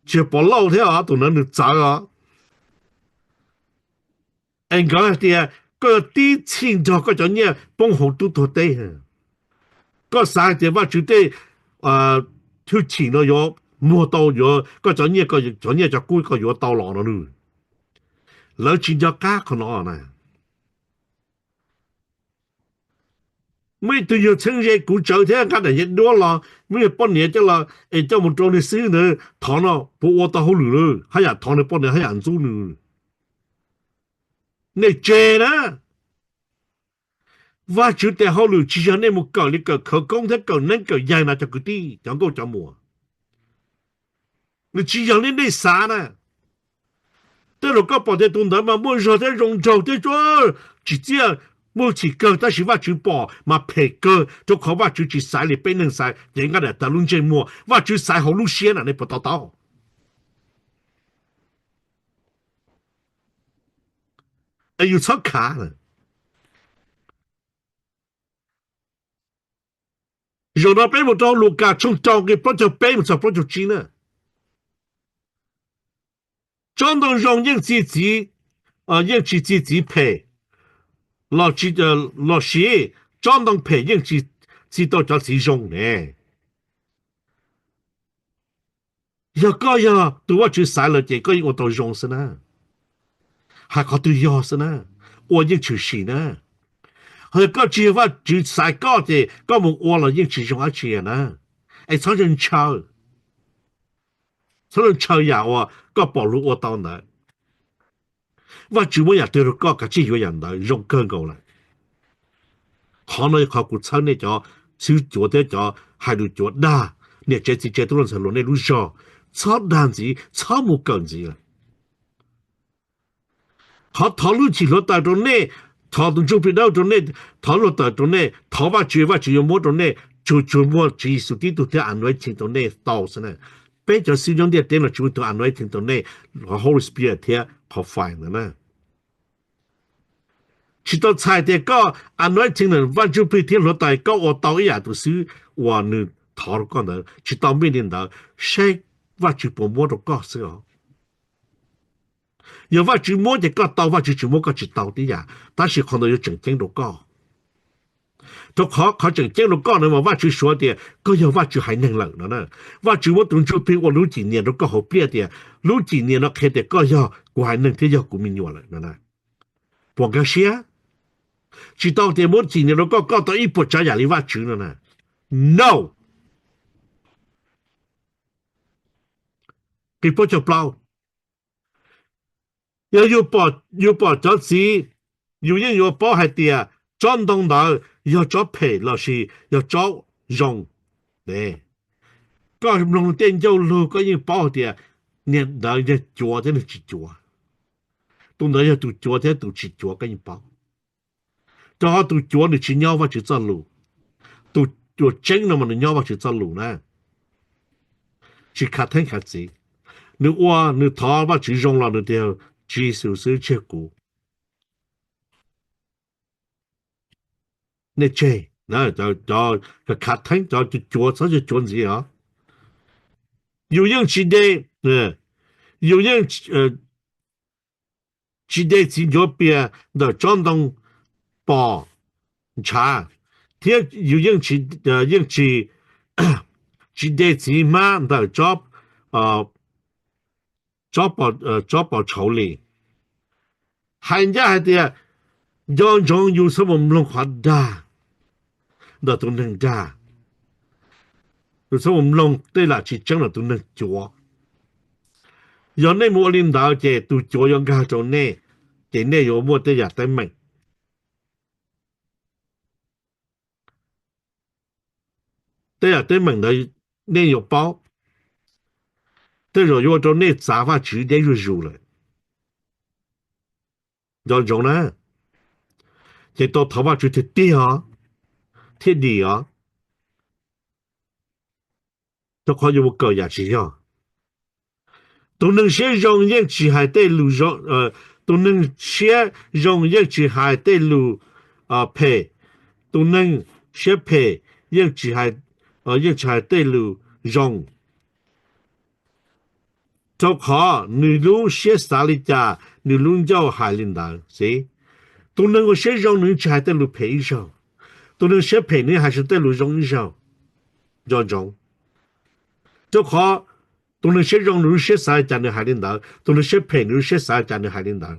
tsis yog Pov Lauj thiab os, tus ntawd nws txawv os. Es nkawd hais tias koj yuav tib txhij nrog koj cov nyiaj poob hauv tub tuag teb. Koj xav hais tias Vajtswv tej hwj chim no yuav muag tau, yuav koj cov nyiaj, cov nyiaj cov kub koj yuav tau los no nws. Lawv tsis nco qab qhov no na. Muaj ib tug yawg txheeb ze kuv tsawv thiab nqa daim yej duab los, muaj yawg poj niam coj los es coj mus rau niag xib hwb ntawd thov no puas ua tau hauj lwm lawm, haj yam thov niag poj niam haj yam ntxub nws. Nej tseg na. Vajtswv tes hauj lwm tsis yog nej mus kawm li kawm khawv koob thiab kawm neeb kawm yaig na cov kwv tij cov nkauj cov muam. Nws tsis yog li nej xav na. Tej zaum koj pom tias tus ntawd mas muaj zog thiab zoo nraug thiab tsuas tsim txiaj muaj hwj chim kawg tab sis Vajtswv pom mas phem kawg rau qhov Vajtswv tsis xaiv li peb neeg xaiv ces nqaj daim tawv lub ntsej muag, Vajtswv xaiv hauv lub siab na, nej puas to taub? Es yus txhob khav. Zaum no peb mus rau Lukas tshooj rau nqe plaub caug peb mus txog plaub caug tsib na. Tsob ntoo zoo yeej txi txiv, yeej tsis txi txiv phem, los sis tsob ntoo phem yeej tsis txi tau cov txiv zoo ne. Yog koj yog tus Vajtswv xaiv lawm ces koj yeej ua tau zoo xwb na. Hais qhov twg yog xwb na, ua yeej tshwm sim na. Ho yog koj tsis yog Vajtswv xaiv koj ces koj mus ua los yeej tsis zoo dab tsi na. Es txhob ntshaw, txhob ntshaw yam uas koj pom luag ua tau ntawd. Vajtswv muab yam twg rau koj kav tsij yuav yam ntawd zoo kawg nkaus lawm. Qhov no yog qhov kuv txhawb nej cov xib hwb cuav thiab cov hais lus cuav dag, niam tsev txiv tsev tub hluas ntxhais hluas nej lub zog, txhob dag ntxiv, txhob mus kawm ntxiv lawm. Qhov thov lub hwj chim hluav taws rau nej, thov tus Ntsuj Plig Dawb rau nej, thov hluav taws rau nej, thov Vajtswv, Vajtswv yuav muab rau nej, tsuas tsuas muaj Tswv Yexus tib tug thiab anointing rau nej tau xwb na. Peb cov xib hwb nyob ntiaj teb no tsis muaj tus anointing rau nej, qhov Holy Spirit thiab qhov fire ntawd na. Tsis tau txhais tias koj anointing na, Vaj Ntsuj Plig thiab hluav taws koj ua tau ib yam tus xib hwb uas nws thov rau koj ntawd, tsis tau mean li ntawd, saib Vajtswv puas muab rau koj xwb os. Yog Vajtswv muab ces koj tau, Vajtswv tsis muab koj tsis tau tib yam, tab sis qhov ntawd yuav tseem ceeb rau koj. Rau qhov qhov tseem ceeb rau koj na mas Vajtswv suav tias koj yog Vajtswv haiv neeg lawm no na. Vajtswv muab tus Ntsuj Plig ua lub cim niam rau koj hauv pliaj tias lub cim niam no qhia tias koj yog kuv haiv neeg thiab yog kuv me nyuam lawm no na. Puas nkag siab? Tsis tau tias muab txim nias rau koj, koj tau ib puas tsav yam li Vajtswv no na. No. Nqe plaub caug plaub. Yog yus pom cov txiv, yus yeej yuav paub hais tias tsob ntoo ntawd yog tsob phem lossis yog tsob zoo. Koj mloog tej ncauj lus koj yeej paub hais tias niag ntawd yog cuav thiab nws tsis cuav. Tus ntawd yog tus cuav thiab tus tsis cuav koj yeej paub. Rau qhov tus cuav nws tsis nyob Vajtswv txoj lus, tus cuav tseeb no mas nws nyob Vajtswv txoj lus na. Tsis khav theeb khav txiv, nws ua nws thov Vajtswv zoo los nws tias Tswv Yexus xwb tsis yog kuv. Nej tseg, cov khav theeb, cov cuav txhob cuav ntxiv os. Yus yeej tsis de, yus yeej tsis de txiv ncuav pias ntawm tsob ntoo pom ntshav, thiab yus yeej tsis, yeej tsis, tsis de txiv hmab ntawm tsob, tsob pos tshauv li. Hais ncaj hais tias, nco ntsoov yus txhob mus mloog qhov dag ntawm tus neeg dag. Yus txhob mus mloog tej lam tsis tseeb ntawm tus neeg cuav. Yog nej mus ua li ntawd ces tus cuav yuav nkag rau nej, ces nej yuav muaj tej yam teeb meem. Tej yam teeb meem ntawd nej yuav paub, tej zaum yuav ua rau nej txav Vajtswv deb zuj zus lawm. Nco ntsoov na, ces tau thov Vajtswv tiag tiag os, thiaj dim os. Rau qhov yuav mus kawm yam tsis yog. Tus neeg siab zoo yeej tsis hais tej lus zoo, tus neeg siab zoo yeej tsis hais tej lus phem, tus neeg siab phem yeej tsis hais, yeej tsis hais tej lus zoo. Rau qhov nws lub siab xav li cas, nws lub ncauj hais li ntawd xwb. Tus neeg uas siab zoo nws tsis hais tej lus phem ib zaug, tus neeg siab phem nws hais tsis tej lus zoo ib zaug. Nco ntsoov, rau qhov tus neeg siab zoo nws lub siab xav li cas nws hais li ntawd, tus neeg siab phem nws lub siab xav li cas nws hais li ntawd.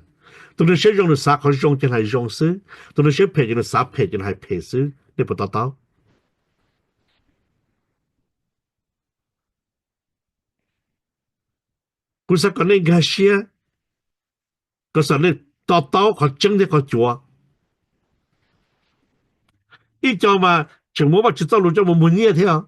Tus neeg siab zoo nws xav qhov zoo ces nws hais zoo xwb, tus neeg siab phem ces nws xav phem ces nws hais phem xwb. Nej puas to taub? Kuv xav kom nej nkag siab, kom xav nej to taub qhov tseeb thiab qhov cuav. Ib co mas tseem muab Vajtswv txoj lus coj mus muag nyiaj thiab os.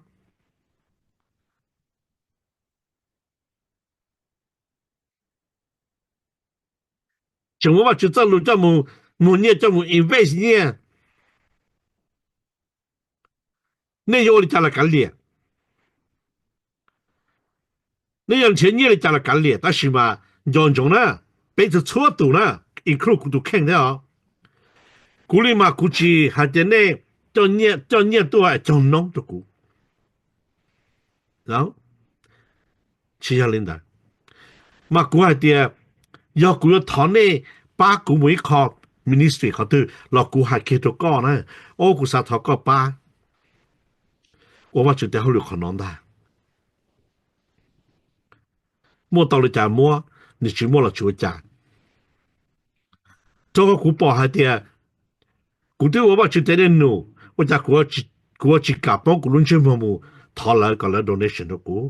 Tseem muab Vajtswv txoj lus coj mus muag nyiaj, coj mus invest nyiaj. Nej yuav ua li cas los kav liam, nej yuav nrhiav nyiaj li cas los kav liam, tab sis mas nco ntsoov na, peb txhua txhua tus na, include kuv tus kheej thiab os. Kuv li mas kuv tsis hais tias nej coj nyiaj tuaj cog noob rau kuv. Tsis yog li ntawd. Mas kuv hais tias, yog kuv yuav thov nej pab kuv mus ib qho ministry qhov twg los kuv hais kiag rau koj na, o kuv xav thov koj pab ua Vajtswv tes hauj lwm qhov no ntag. Muaj tau li cas muab, nws tsis muaj los tsis ua cas. Rau qhov kuv pom hais tias kuv twb ua Vajtswv tes dej num, ua cas kuv ua tsis kam poob kuv lub ntsej muag mus thov lawv kom lawv donation rau kuv?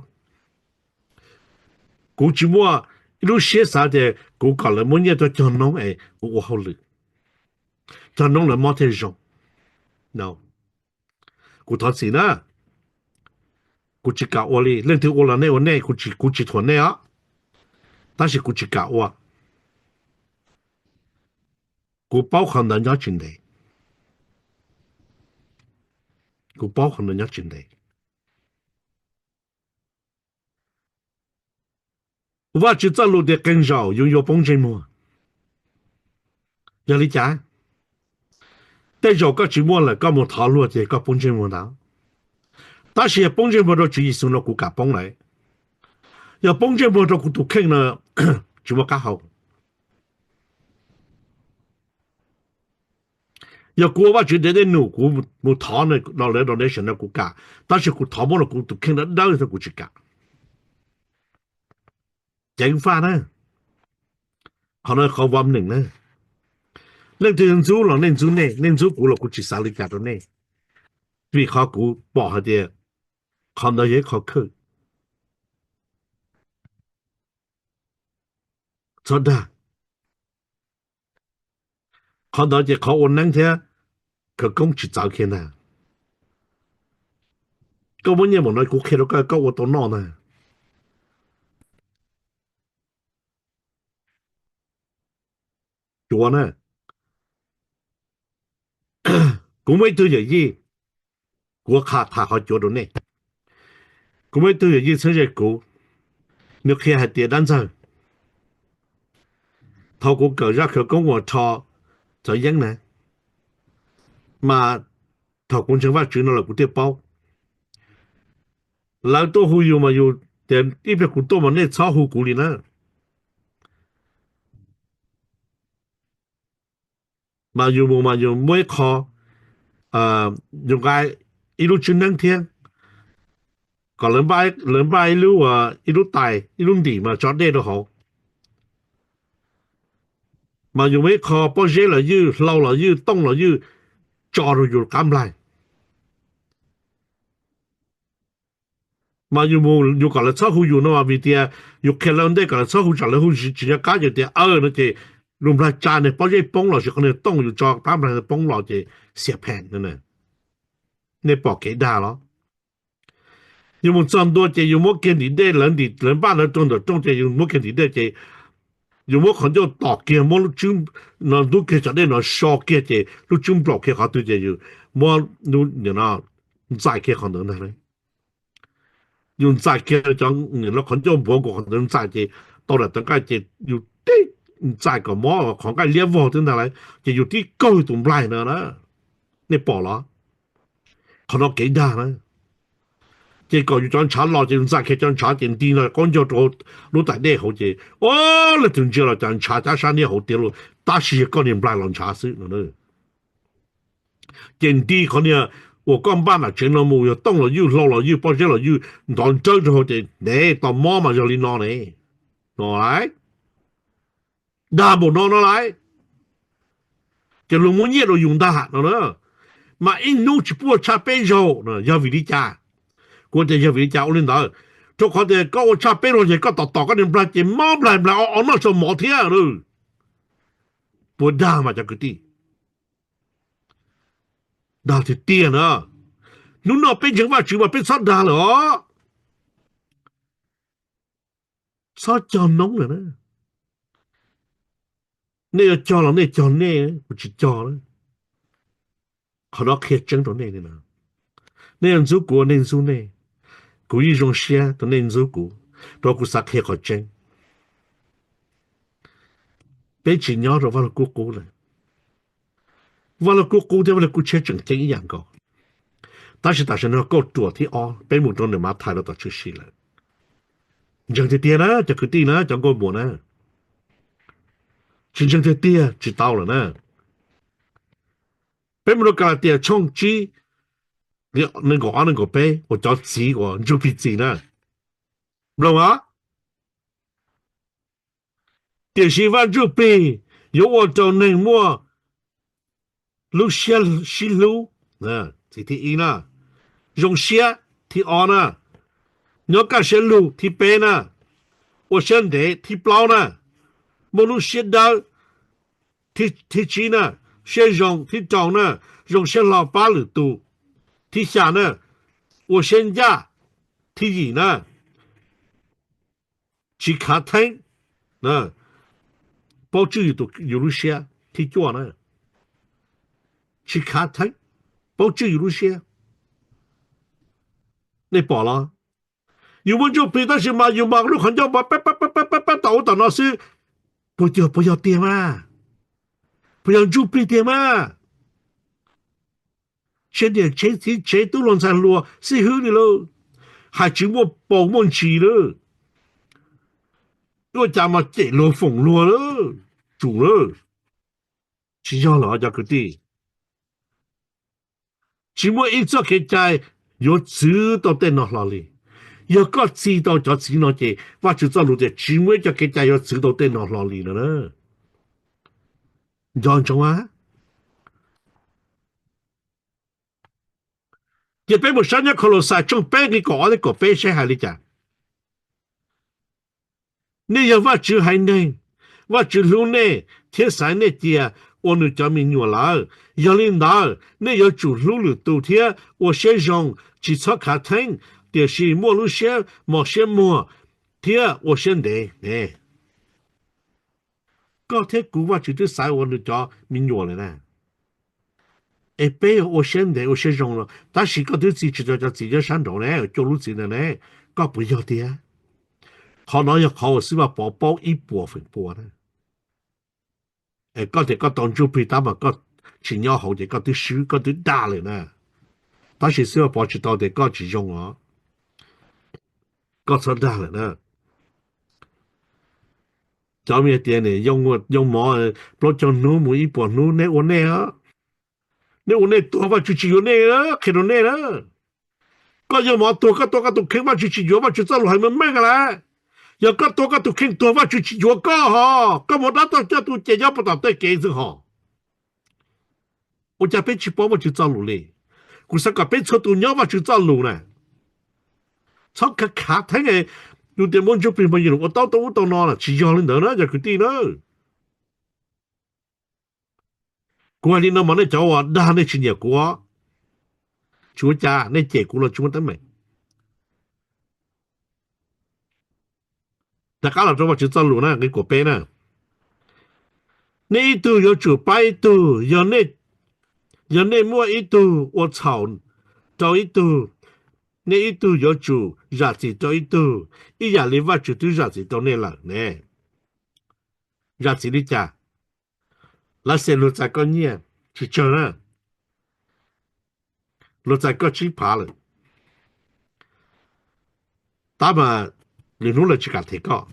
Kuv tsis muaj ib lub siab xav tias kuv kom lawv muab nyiaj tuaj cog noob es kuv ua hauj lwm, cog noob lawv mob thiaj zoo. Kuv thov txim na, kuv tsis kam ua li. Leej twg ua los nej ua nej, kuv tsis thuam nej os, tab sis kuv tsis kam ua. Kuv paub qhov ntawd nyob tsis ntev, kuv paub qhov ntawd nyob tsis ntev. Vajtswv txoj lus tias qee zaum yus yuav poob ntsej muag. Yog li cas? Tej zaum koj tsis muaj lawm koj mus thov luag ces koj poob ntsej muag ntawd. Tab sis yog poob ntsej muag rau Tswv Yexus no kuv kam poob lawm. Yog poob ntsej muag rau kuv tus kheej no tsis muaj qab hau. Yog kuv ua Vajtswv tes dej num kuv mus thov no los lawv donation no kuv kam, tab sis kuv thov muab los kuv tus kheej dawb dawb thiab kuv tsis kam. Ceev faj na. Qhov no qhov vam neem na. Leej twg ntxub los nej ntxub nej, nej ntxub kuv los kuv tsis xav li cas rau nej, vim qhov kuv pom hais tias qhov ntawd yog ib qho khawj. Txhob dag. Qhov ntawd ces qhov ua neeb thiab khawv koob tsis txawv kiag ntag. Koj muab nyiaj mus no kuv qhia rau koj, koj ua tau noj ntag. Cuav na, kuv muaj ib tug yawm yij, kuv qha tham qhov cuav rau nej. Kuv muaj ib tug yawm yij txheeb ze kuv, nws qhia hais tias dab ntxawg, thaum kuv kawm zaj khawv koob uas rho cov yeeb na, mas thaum kuv ntseeg Vajtswv no lawm kuv thiaj paub. Lawv tuaj hu yus mas yus tias ib pliag kuv tuaj mas nej txhob hu kuv li na. Mas yus mus mas yus muab ib qho, yus nqa ib lub tswb neeb thiab, kom lawv npaj ib lub, ib lub tais, ib lub ntim mas tso dej rau hauv. Mas yus muab ib qho pob zeb los ywj, hlau los ywj, tooj los ywj, tso rau yus qab nplaig. Mas yus mus yus kom lawv txhob hu yus no mas vim tias yus qhia lawv ua ntej kom lawv txhob hu, tsam lawv hu tsis nco qab ces tias aw no ces lus nplaig tsa niag pob zeb poob los sis qhov niag tooj yus tso qab nplaig poob los ces xiam phem. Nej pom kev dag los? Yus mus txog ntua ces yus muab kiag ntim dej, lawv ntim, lawv npaj lawv rau ntawm rooj ces yus muab kiag ntim dej ces yus muab qhov ncauj tom kiag, muab lub tswb no ntub kiag cov dej no so kiag ces lub tswb nplaum kiag qhov twg ces yus muab lub no ntxais kiag qhov ntawd ntag lauj. Yus ntxais kiag cov, qhov ncauj npuav nkaus qhov ntawd ntxais ces tau daim tawv nqaij ces yus tib ntxais kom mob qhov nqaij liab vog twb ntag lauj, ces yus tib kaug tus nplaig no na. Nej pom los? Qhov no kev dag na. Ces kom yus cov ntshav los ces yus ntxais kiag cov ntshav ces nti no qaub ncaug rau lub tais dej hauv ces o, leej twg ntsia los cas ntshav cab sab niab hauv tiag lauj, tab sis yog koj niag nplaig los ntshav xwb no. Ces nti qhov niag uas koj npaj nram tsev no mus, yog tooj los ywj, hlau los ywj, pob zeb los ywj, nrov nrawb rau hauv ces ne, tau mob mas yog li no ne. No lauj, dag npaum no no lauj. Ces luag muab nyiaj rau yus ntag no na. Mas ib hnub tsis pub ua tshaj peb zaug, yog vim li cas? Kuv tias yog vim li cas ua li ntawd? Rau qhov tias koj ua tshaj peb zaug ces koj tom tom koj niag nplaig ces mob nplaig, nplaig o o noj tsaug mov thiab. Puas dag mas cov kwv tij? Dag tiag tiag na. Hnub no peb ntseeg Vajtswv mas peb txhob dag lawm os. Txhob cog noob lawm na. Nej yuav cog los nej cog nej, kuv tsis cog na. Qhov no qhia tseeb rau nej li no. Nej yuav ntxub kuv, nej ntxub nej. Kuv yeej zoo siab rau nej ntxub kuv, rau kuv xav qhia qhov tseeb. Peb tsis nyob rau Vaj Lug Kub Qub lawm. Vaj Lug Kub Qub thiab Vaj Lug Kub Tshiab tseem ceeb ib yam nkaus, tab sis tam sim no kauj ruam thib ob peb mus rau ntawm Mathais rau tom tshwm sim lawm. Ntseeg tiag tiag na cov kwv tij na, cov nkauj muam na. Tsis ntseeg tiag tiag tsis tau lawm na. Peb mus rau Kalatias tshooj tsib, nees nkaum ob nees nkaum peb uas cov txiv uas Ntsuj Plig txis na. Mloog os. Tiam sis Vaj Ntsuj Plig yuav ua rau neeg muaj lub siab sib hlub, txij thib ib na, zoo siab thib ob na, nyob kaj siab lug thib peb na, ua siab ntev thib plaub na, muaj lub siab dawb thib tsib na, siab zoo thib rau na, zoo siab hlo pab lwm tus thib xya na, ua siab ncaj thib yim na, tsis khav theeb, paub tswj yus lub siab thib cuaj na, tsis khav theeb, paub tswj yus lub siab. Nej pom los? Yus muaj Ntsuj Plig tab sis mas yus mas lub qhov ncauj pab pab pab pab tom ub tom no xwb. Puas yog, puas yog tiag mas? Puas yog Ntsuj Plig tiag mas? Tsev niam tsev txiv tsev tub hluas ntxhais hluas xib hwb li lawm, hais tsis muaj paus muaj ntsis lawm, ua cas mas cem luag foom luag lawm, tsum lawm. Tsis yog lawm cov kwv tij. Tsis muaj ib txoj kev cai yuav txwv tau tej no hlo li. Yog koj txi tau cov txiv no ces Vajtswv txoj lus tias tsis muaj ib co kev cai yuav txwv tau tej no hlo li no na. Nco ntsoov a. Ces peb mus saib nyob Khaulauxais tshooj peb nqe kaum ob thiab kaum peb saib hais li cas. Nej yog Vajtswv haiv neeg, Vajtswv hlub nej thiab xaiv nej cia ua nws cov me nyuam lawm. Yog li ntawd, nej yuav tsum hlub lwm tus thiab ua siab zoo, tsis txhob khav theeb, tiam sis muaj lub siab mos siab muag thiab ua siab ntev ne. Koj thiab kuv Vajtswv twb xaiv ua nws cov me nyuam lawm na. Es peb ua siab ntev ua siab zoo los, tab sis koj twb txi tsis tau cov txiv nyob sab nraud ne, cuaj lub txiv ntawd ne, koj puas yog tiag? Qhov no yog qhov uas Xib Faj Pov paub ib puas feem pua na. Es koj tias koj tau ntsuj plig tab mas koj tsis nyob hauv ces koj twb swb, koj twb dag lawm na. Tab sis Xib Faj Pov tsis tau tias koj tsis zoo os, koj txhob dag lawm na. Cov me tias ne, yoo mov plaub caug hnub mus ib puas hnub, nej ua nej os. Nej ua nej tuag, Vajtswv tsis yuav nej, qhia rau nej na. Koj yoo mov tuag, koj tua koj tus kheej, Vajtswv tsis yuav, Vajtswv txoj lus hais meej meej lawm. Yog koj tua koj tus kheej tuag, Vajtswv tsis yuav koj hos, koj mus dab toj coj tus ces nyob puag tom tej kev xwb hos. Ua cas peb tsis paub Vajtswv txoj lus li? Kuv xav kom peb txhua tus nyob Vajtswv txoj lus na. Txhob khav khav theeb, yus tias muaj ntsuj plig mas yus ua tau tau ub tau no na, tsis yog li ntawd na cov kwv tij na. Kuv hais li no mas nej cov uas dag nej tsis nyiam kuv, tsis ua cas, nej cem kuv los tsis muaj teeb meem. Rov qab los rau Vajtswv txoj lus na, nqe kaum peb na. Nej ib tug yuav tsum pab ib tug, yog nej muaj ib tug ua txhaum rau ib tug, nej ib tug yuav tsum zam txim rau ib tug, ib yam li Vajtswv twb zam txim rau nej lawm ne. Zam txim li cas? Lawv xem luag txais koj nyiaj tsis tsawg na, luag txais koj tsib phav lawm, tab mas lwm hnub lawv tsis kam them koj,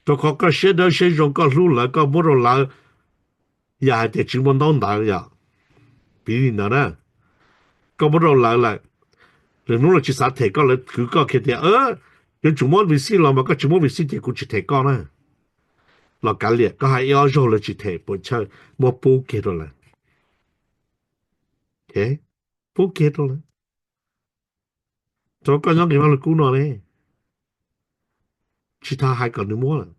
rau qhov koj siab dawb siab zoo, koj hlub lawv, koj muab rau lawv, yam hais tias tsis muaj ntaub ntawv yom, piv li ntawd na, koj muab rau lawv lawm, lwm hnub lawv tsis xav them koj, lawv kwv koj kiag tias yuav tsum muab vim xij los mas koj tsis muab vim xij ces kuv tsis them koj na. Los kav liam, koj hais ib ob zaug lawv tsis them puas chawj, muab pub kiag rau lawv. Pub kiag rau lawv, rau koj nyob nqis vaj lug kub no ne, tsis tas hais kom nws muab lawm.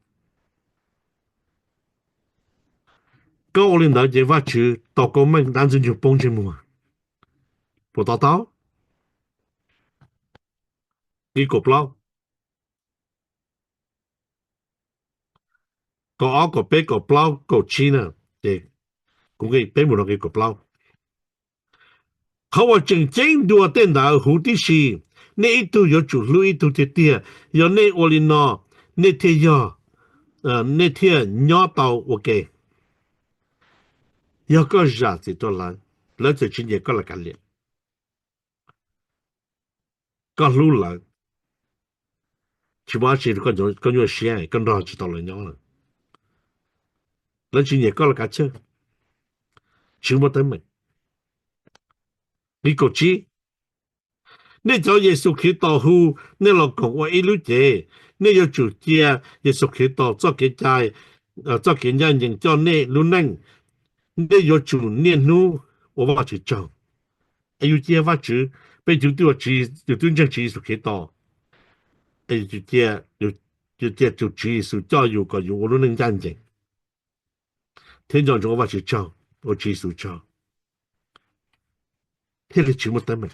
Koj ua li ntawd ces Vajtswv tau koob meej dab ntxwg nyoog poob ntsej muag, puas to taub? Nqe kaum plaub, kaum ob, kaum peb, kaum plaub, kaum tsib na, ces kuv nqe peb mus rau nqe kaum plaub. Qhov uas tseem ceeb dua tej ntawd huv tib si, nej ib tug yuav tsum hlub ib tug tiag tiag. Yog nej ua li no, nej thiaj yog, nej thiaj nyob tau ua ke. Yog koj zam txim rau lawv, lawv txawm tsis nyiam koj los kav liam, koj hlub lawv, tsis muaj dab tsi rau koj nyuaj siab, koj nrog tsis tau lawv nyob lawm. Lawv tsis nyiam koj los kav tsij, tsis muaj teeb meem. Nqe kaum tsib, nej cov Yexus Khetos hu nej los koom ua ib lub cev, nej yuav tsum cia Yexus Khetos txoj kev cai, txoj kev ncaj ncees coj nej lub neej. Nej yuav tsum niaj hnub ua Vajtswv tsaug. Es yus cia Vajtswv, peb yus twb ua, yus twb ntseeg Tswv Yexus Khetos, es yus cia tus Tswv Yexus coj yus kom yus ua lub neej ncaj ncees, thiab nco ntsoov ua Vajtswv tsaug, ua Tswv Yexus tsaug, thiaj li tsis muaj teeb meem.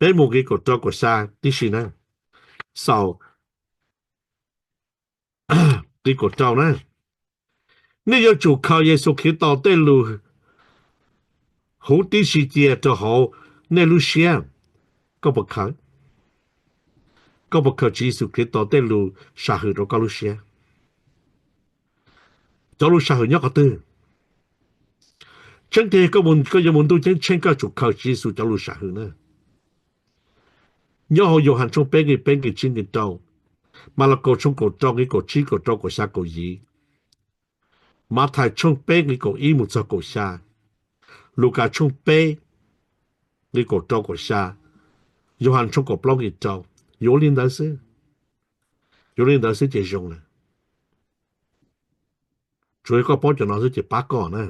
Peb mus nqe kaum rau kaum xya tib si na. Xaus nqe kaum rau na. Nej yuav tsum khaws Yexus Khetos tej lus huv tib si cia rau hauv nej lub siab. Koj puas khaws? Koj puas khaws Tswv Yexus Khetos tej lus sam hwm rau koj lub siab? Cov lus sam hwm nyob qhov twg? Tseeb tiag koj yuav mus ntuj ceeb tsheej koj tsum khaws Tswv Yexus cov lus sam hwm na. Nyob hauv Yauhas tshooj peb nqe peb nqe tsib nqe rau, Malakaus tshooj kaum rau nqe kaum tsib kaum rau kaum xya kaum yim, Mathais tshooj peb nqe kaum ib mus txog kaum xya, Lukas tshooj peb nqe kaum rau kaum xya, Yauhas tshooj kaum plaub nqe rau. Yuav li ntawd xwb, yuav li ntawd xwb ces zoo lawm. Tsuas yog koj paub cov no xwb ces pab koj na.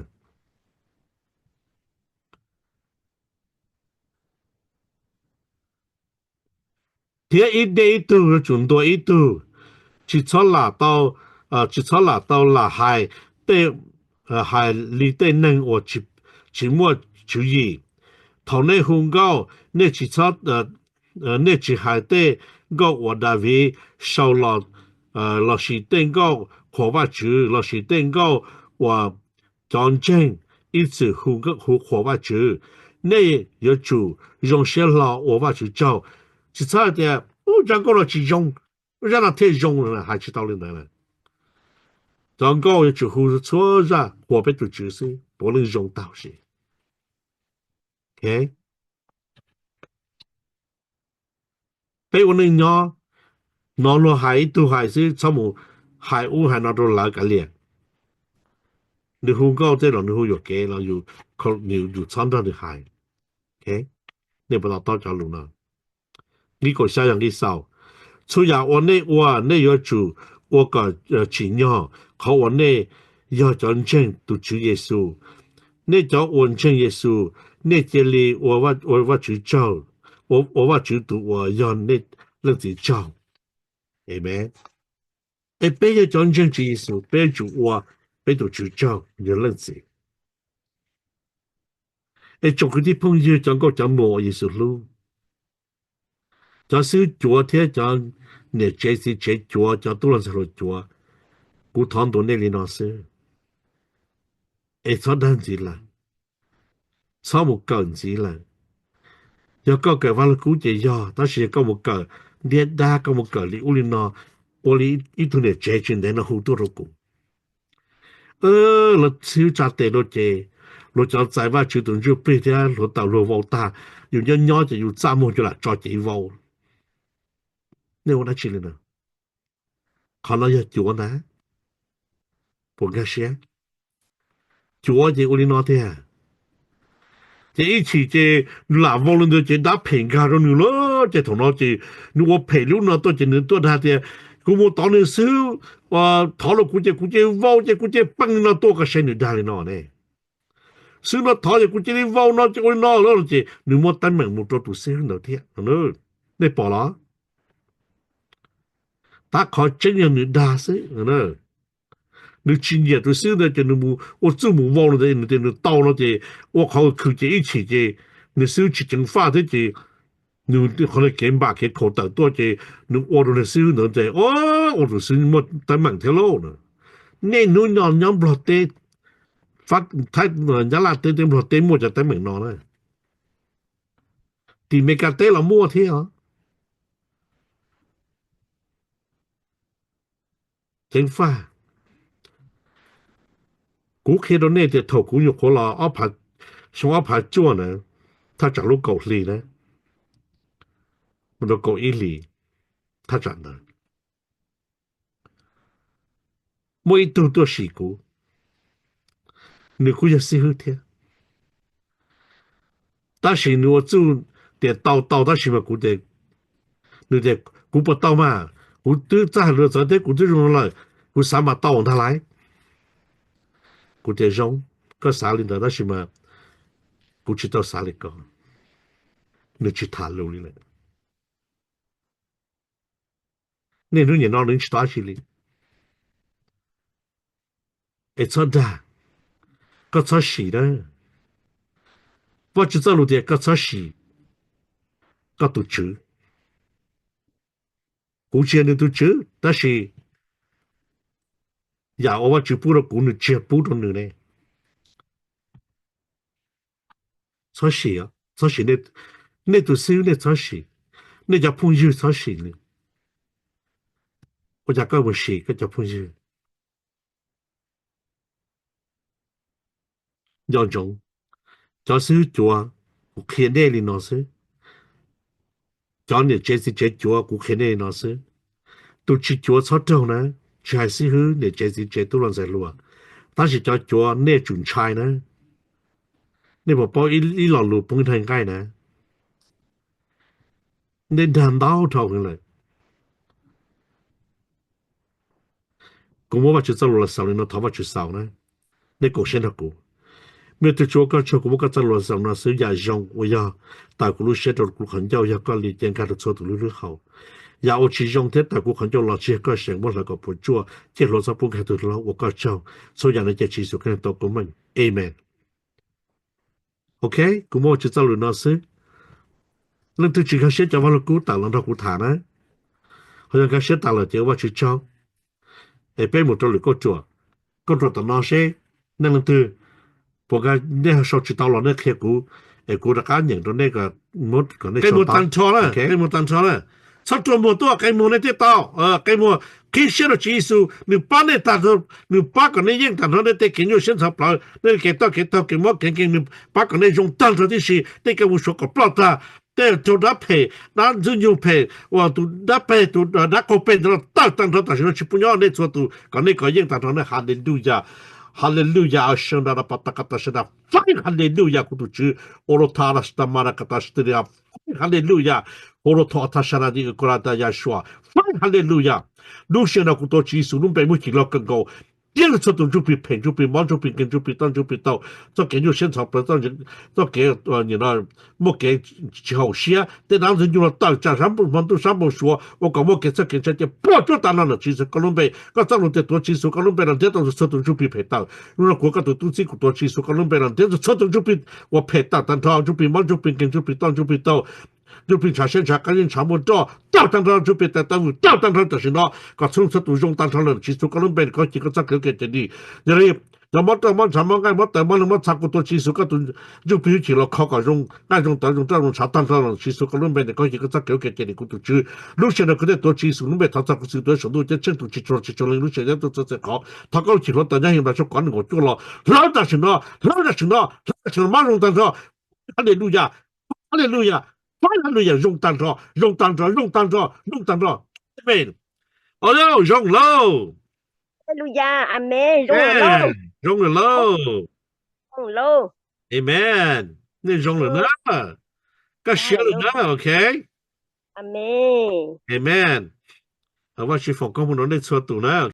Thiab ib neeg ib tug yuav tsum ntuas ib tug. Tsis txhob lam tau, tsis txhob lam tau lam hais tej, hais li tej neeg uas tsis muaj tswv yim. Thaum nej hu nkauj, nej tsis txhob, nej tsis hais tej nkauj uas Daviv sau los, lossis tej nkauj qhuas Vajtswv, lossis tej nkauj uas cov ntseeg ib txwm hu, hu qhuas Vajtswv. Nej yuav tsum zoo siab hlo ua Vajtswv tsaug. Tsis txhob hais tias, ub, zaj nkauj no tsis zoo, zaj no thiaj zoo, hais tsis tau li ntawd. Cov nkauj yuav tsum hu txhua zaj qhuas peb tus Tswv xwb, puav leej zoo taug siv. Peb ua neej nyob, hnov luag hais ib tug hais xwb, txhob mus hais ub hais no rau lawv kav liam. Nws hu nkauj tej los nws hu yuam kev los, yus txhob nrog nws hais. Nej puas to taub cov lus no? Nqi kaum xya yog nqi xaus. Txhua yam uas nej ua, nej yuav tsum ua kom tsim nyog qhov uas nej yog cov ntseeg tus Tswv Yexus. Nej cov uas ntseeg Yexus, nej cia li ua Vajtswv tsaug, ua Vajtswv tus uas yog nej leej txiv tsaug. Amees. Es peb yog cov ntseeg Tswv Yexus, peb yuav tsum ua peb tus Tswv tsaug, yog leej txiv. Es tsoom kwv tij phooj ywg, cov nkauj cov muam uas Yexus hlub, cov xib hwb cuav thiab cov niam tsev txiv tsev cuav, cov tub hluas ntxhais hluas cuav, kuv thov ntuas nej li no xwb, es txhob dag ntxiv lawm, txhob mus kawm ntxiv lawm. Yog koj kawm Vaj Lug Kub ces yog, tab sis yog koj mus kawm ntiab dab, koj mus kawm li ub li no, ua li ib tug niam tsev tsis ntev no hu tuaj rau kuv, lawv xib hwb tsa tes rau ces luag cov txais Vajtswv tus Ntsuj Plig thiab hluav taws luag vau tag, yus nyob nyob ces yus txaj muag cov lam tso cev vau. Nej ua dab tsi li na? Qhov no yog cuav ntag, puas nkag siab? Cuav ces ua li no tiag. Ces ib chim ces lam vau li ntawd ces dab phem nkag rau nws lawm, ces thaum no ces nws ua phem li ub no tuaj ces nws tuaj dag tias, kuv mus tov nws xwb, thov los kuv ces kuv cia vau ces kuv cia peej li no tuaj, koj saib nws dag li no ne. Xwb no thov ces kuv cia li vau no ces ua li no lawm, ces nws muab teeb meem mus rau tus xib hwb ntawd thiab. Nej pom los? Tab qhov tseeb yog nws dag xwb. Nws tsis nyiam tus xib hwb ntawd ces nws mus ua txuj mus vau no ntawd, nws tias nws tau no ces ua qhov khwv ces ib chim ces nws xib hwb tsis ceev faj thiab ces nws qhov kev npam kev khaum tawm tuaj ces nws ua rau nws xib hwb ntawd ces ua tus xib hwb muaj teeb meem thiab lauj. Nej hnub no nyob Nplog teb, Nyab Laj teb thiab Nplog teb muaj cov teeb meem no na. Tim Meskas teb los muaj thiab os. Ceev faj. Kuv qhia rau nej tias thaum kuv nyuam qhuav los xyoo ob phav cuaj na, thaj tsam lub kaum hli na, mus rau kaum ib hlis, thaj tsam ntawd muaj ib tug tuaj sim kuv, nws kuj yog xib hwb thiab, tab sis nws ua txuj tias tau tau, tab sis mas kuv tias, nws tias kuv puas tau mas, kuv twb txawj hais lus txawv thiab kuv twb zoo lawm, kuv xav mas tau ntag lauj. Kuv tias zoo, koj xav li ntawd tab sis mas kuv tsis tau xav li ko. Nws tsis tham lus li lawm. Niaj hnub nim no nws tsis tau dab tsi li. Es txhob dag, koj txhob sim na. Vajtswv txoj lus tias koj txhob sim koj tus tswv. Kuv tsis yog nws tus tswv, tab sis yam uas Vajtswv pub rau kuv nws tsis yog pub rau nws ne. Txhob sim, txhob sim, nej tus xib hwb nej txhob sim, nej cov phooj ywg txhob sim li. Ua cas koj mus sim koj cov phooj ywg? Nco ntsoov, cov xib hwb cuav, kuv qhia nej li no xwb. Cov niam tsev txiv tsev cuav, kuv qhia nej li no xwb. Tus tsis cuav txhob raug na, tsis hais xib hwb niam tsev txiv tsev tub hluas ntxhais hluas, tab sis cov cuav nej tsum ntshai na. Nej puas paub ib lo lus poob ib nqaij na? Nej dag ntau dhau heev lawm. Kuv muab Vajtswv txoj lus los xaus li no, thov Vajtswv xaus na. Nej koom siab nrog kuv. Me tub tsuav koj tsaug, kuv muab koj txoj lus los xaus no xwb, yam zoo uas yog tawm kuv lub siab rau kuv qhov ncauj yog koj li ces nkag rau txhua tus lub hlwb hau. Yam uas tsis zoo thiab tawm kuv qhov ncauj los tsis yog koj seem muab hlawv kom puas tsuaj, cia hluas txhob pub nkag tus hlwb hau uas koj tsaug. Txhua yam no ces Tswv Yexus Khetos tau koob meej, amen. Ok, kuv muab Vajtswv txoj lus no xwb. Leej twg tsis nkag siab cov vaj lug kub tawm los nrog kuv tham na. Ho yog nkag siab tas lawm ces ua Vajtswv tsaug. Es peb mus rau lwm kauj ruam, kauj ruam tom no seb nej leej twg puas nkag, nej sau tsis tau los nej qhia kuv, es kuv rov qab nyeem rau nej kom nej sau tau. Qe muag tag nrho na. Txhob rua muag tuaj, qe muag nej thiaj tau. Qe muag, qhib siab rau Tswv Yexus, nws pab nej tag, nws pab kom nej yeej tag nrho nej tej kev nyuaj siab ntxhov plawv, nej kev toj kev taug kev mob kev nkeeg, nws pab kom nej zoo tag nrho tib si, tej kev mus suav kom ploj tag, tej raug dab phem, dab ntxwg nyoog phem, uas tus dab phem tus dab qaug peg ntawd los tawm tag nrho tam sim no tsis pub nyob nej txhua tus kom nej kov yeej tag nrho nej. Haleluya. Haleluya. Sawv daws, faib haleluya kuv tus Tswv. Ua rau tha la sita ma ra ka ta sita ria. Faib haleluya. Ua rau tha tha sa na di ka la ta ya sua. Faib haleluya. Lub sij hawm no kuv tuav Tswv Yexus lub npe muaj chim loj kawg nkaus. Tiab rau txhua tus ntsuj plig phem, ntsuj plig mob, ntsuj plig nkeeg, ntsuj plig toj, ntsuj plig tau, txoj kev nyuaj siab ntxhov plawv, txoj kev muaj kev tsis haum siab, tej dab ntxwg nyoog los tawm tsam sab npoo hmo ntuj sab npoo suav ua kom muaj kev txhawj kev ntshai ces puas tsuaj tag nrho ntawm Tswv Yexus koj lub npe. Koj txoj lus tias tuav Tswv Yexus koj lub npe los ntiab tau txhua tus ntsuj plig phem tawm. Hnub no kuv koj tus tub txib kuv tuav Tswv Yexus koj lub npe los ntiab txhua tus ntsuj plig uas phem tawm tag nrho, ntsuj plig mob, ntsuj plig nkeeg, ntsuj plig toj, ntsuj plig tau, ntsuj plig ntshav siab ntshav qab, ntshav muaj roj tawm tag nrho, ntsuj plig tais taw vwm tawm tag nrho tam sim no, kom txhua txhua tus zoo tag nrho ntawm Tswv Yexus koj lub npe, koj cia koj txoj kev ua ke ces li. Yog li cov mob roj mob ntshav mob nqaij mob taw mob neeg mob txha kuv tuav Tswv Yexus koj tus ntsuj plig hwj chim los kho kom zoo nqaij zoo taw zoo roj zoo ntshav tag nrho ntawm Tswv Yexus koj lub npe, koj cia koj txoj kev ua ke ces li kuv tus Tswv. Lub sij hawm no kuv thiaj tuav Tswv Yexus lub npe thov txog kuv Tswv tuav saum ntuj ceeb tsheej tus tsis tshua tsis tshua leej lub sij hawm txhua txhua qhov. Thov koj lub cim hluav taws nyob hauv nplas sab qhov nees nkaum cuaj los hlawv tam sim no, hlawv tam sim no, hlawv tam sim no, mob zoo tag nrho. Haleluya. Haleluya. Haleluya. Zoo tag nrho, zoo tag nrho, zoo tag nrho, zoo tag nrho. Amen. Ua li, zoo lauj. Haleluya. Amen. Zoo lawm lauj. Zoo lawm lauj. Zoo lauj. Amen. Nej zoo lawm na. Koj siab lawm na, ok. Amen. Amen. Thov Vajtswv foom koob hmoov rau nej txhua tus na.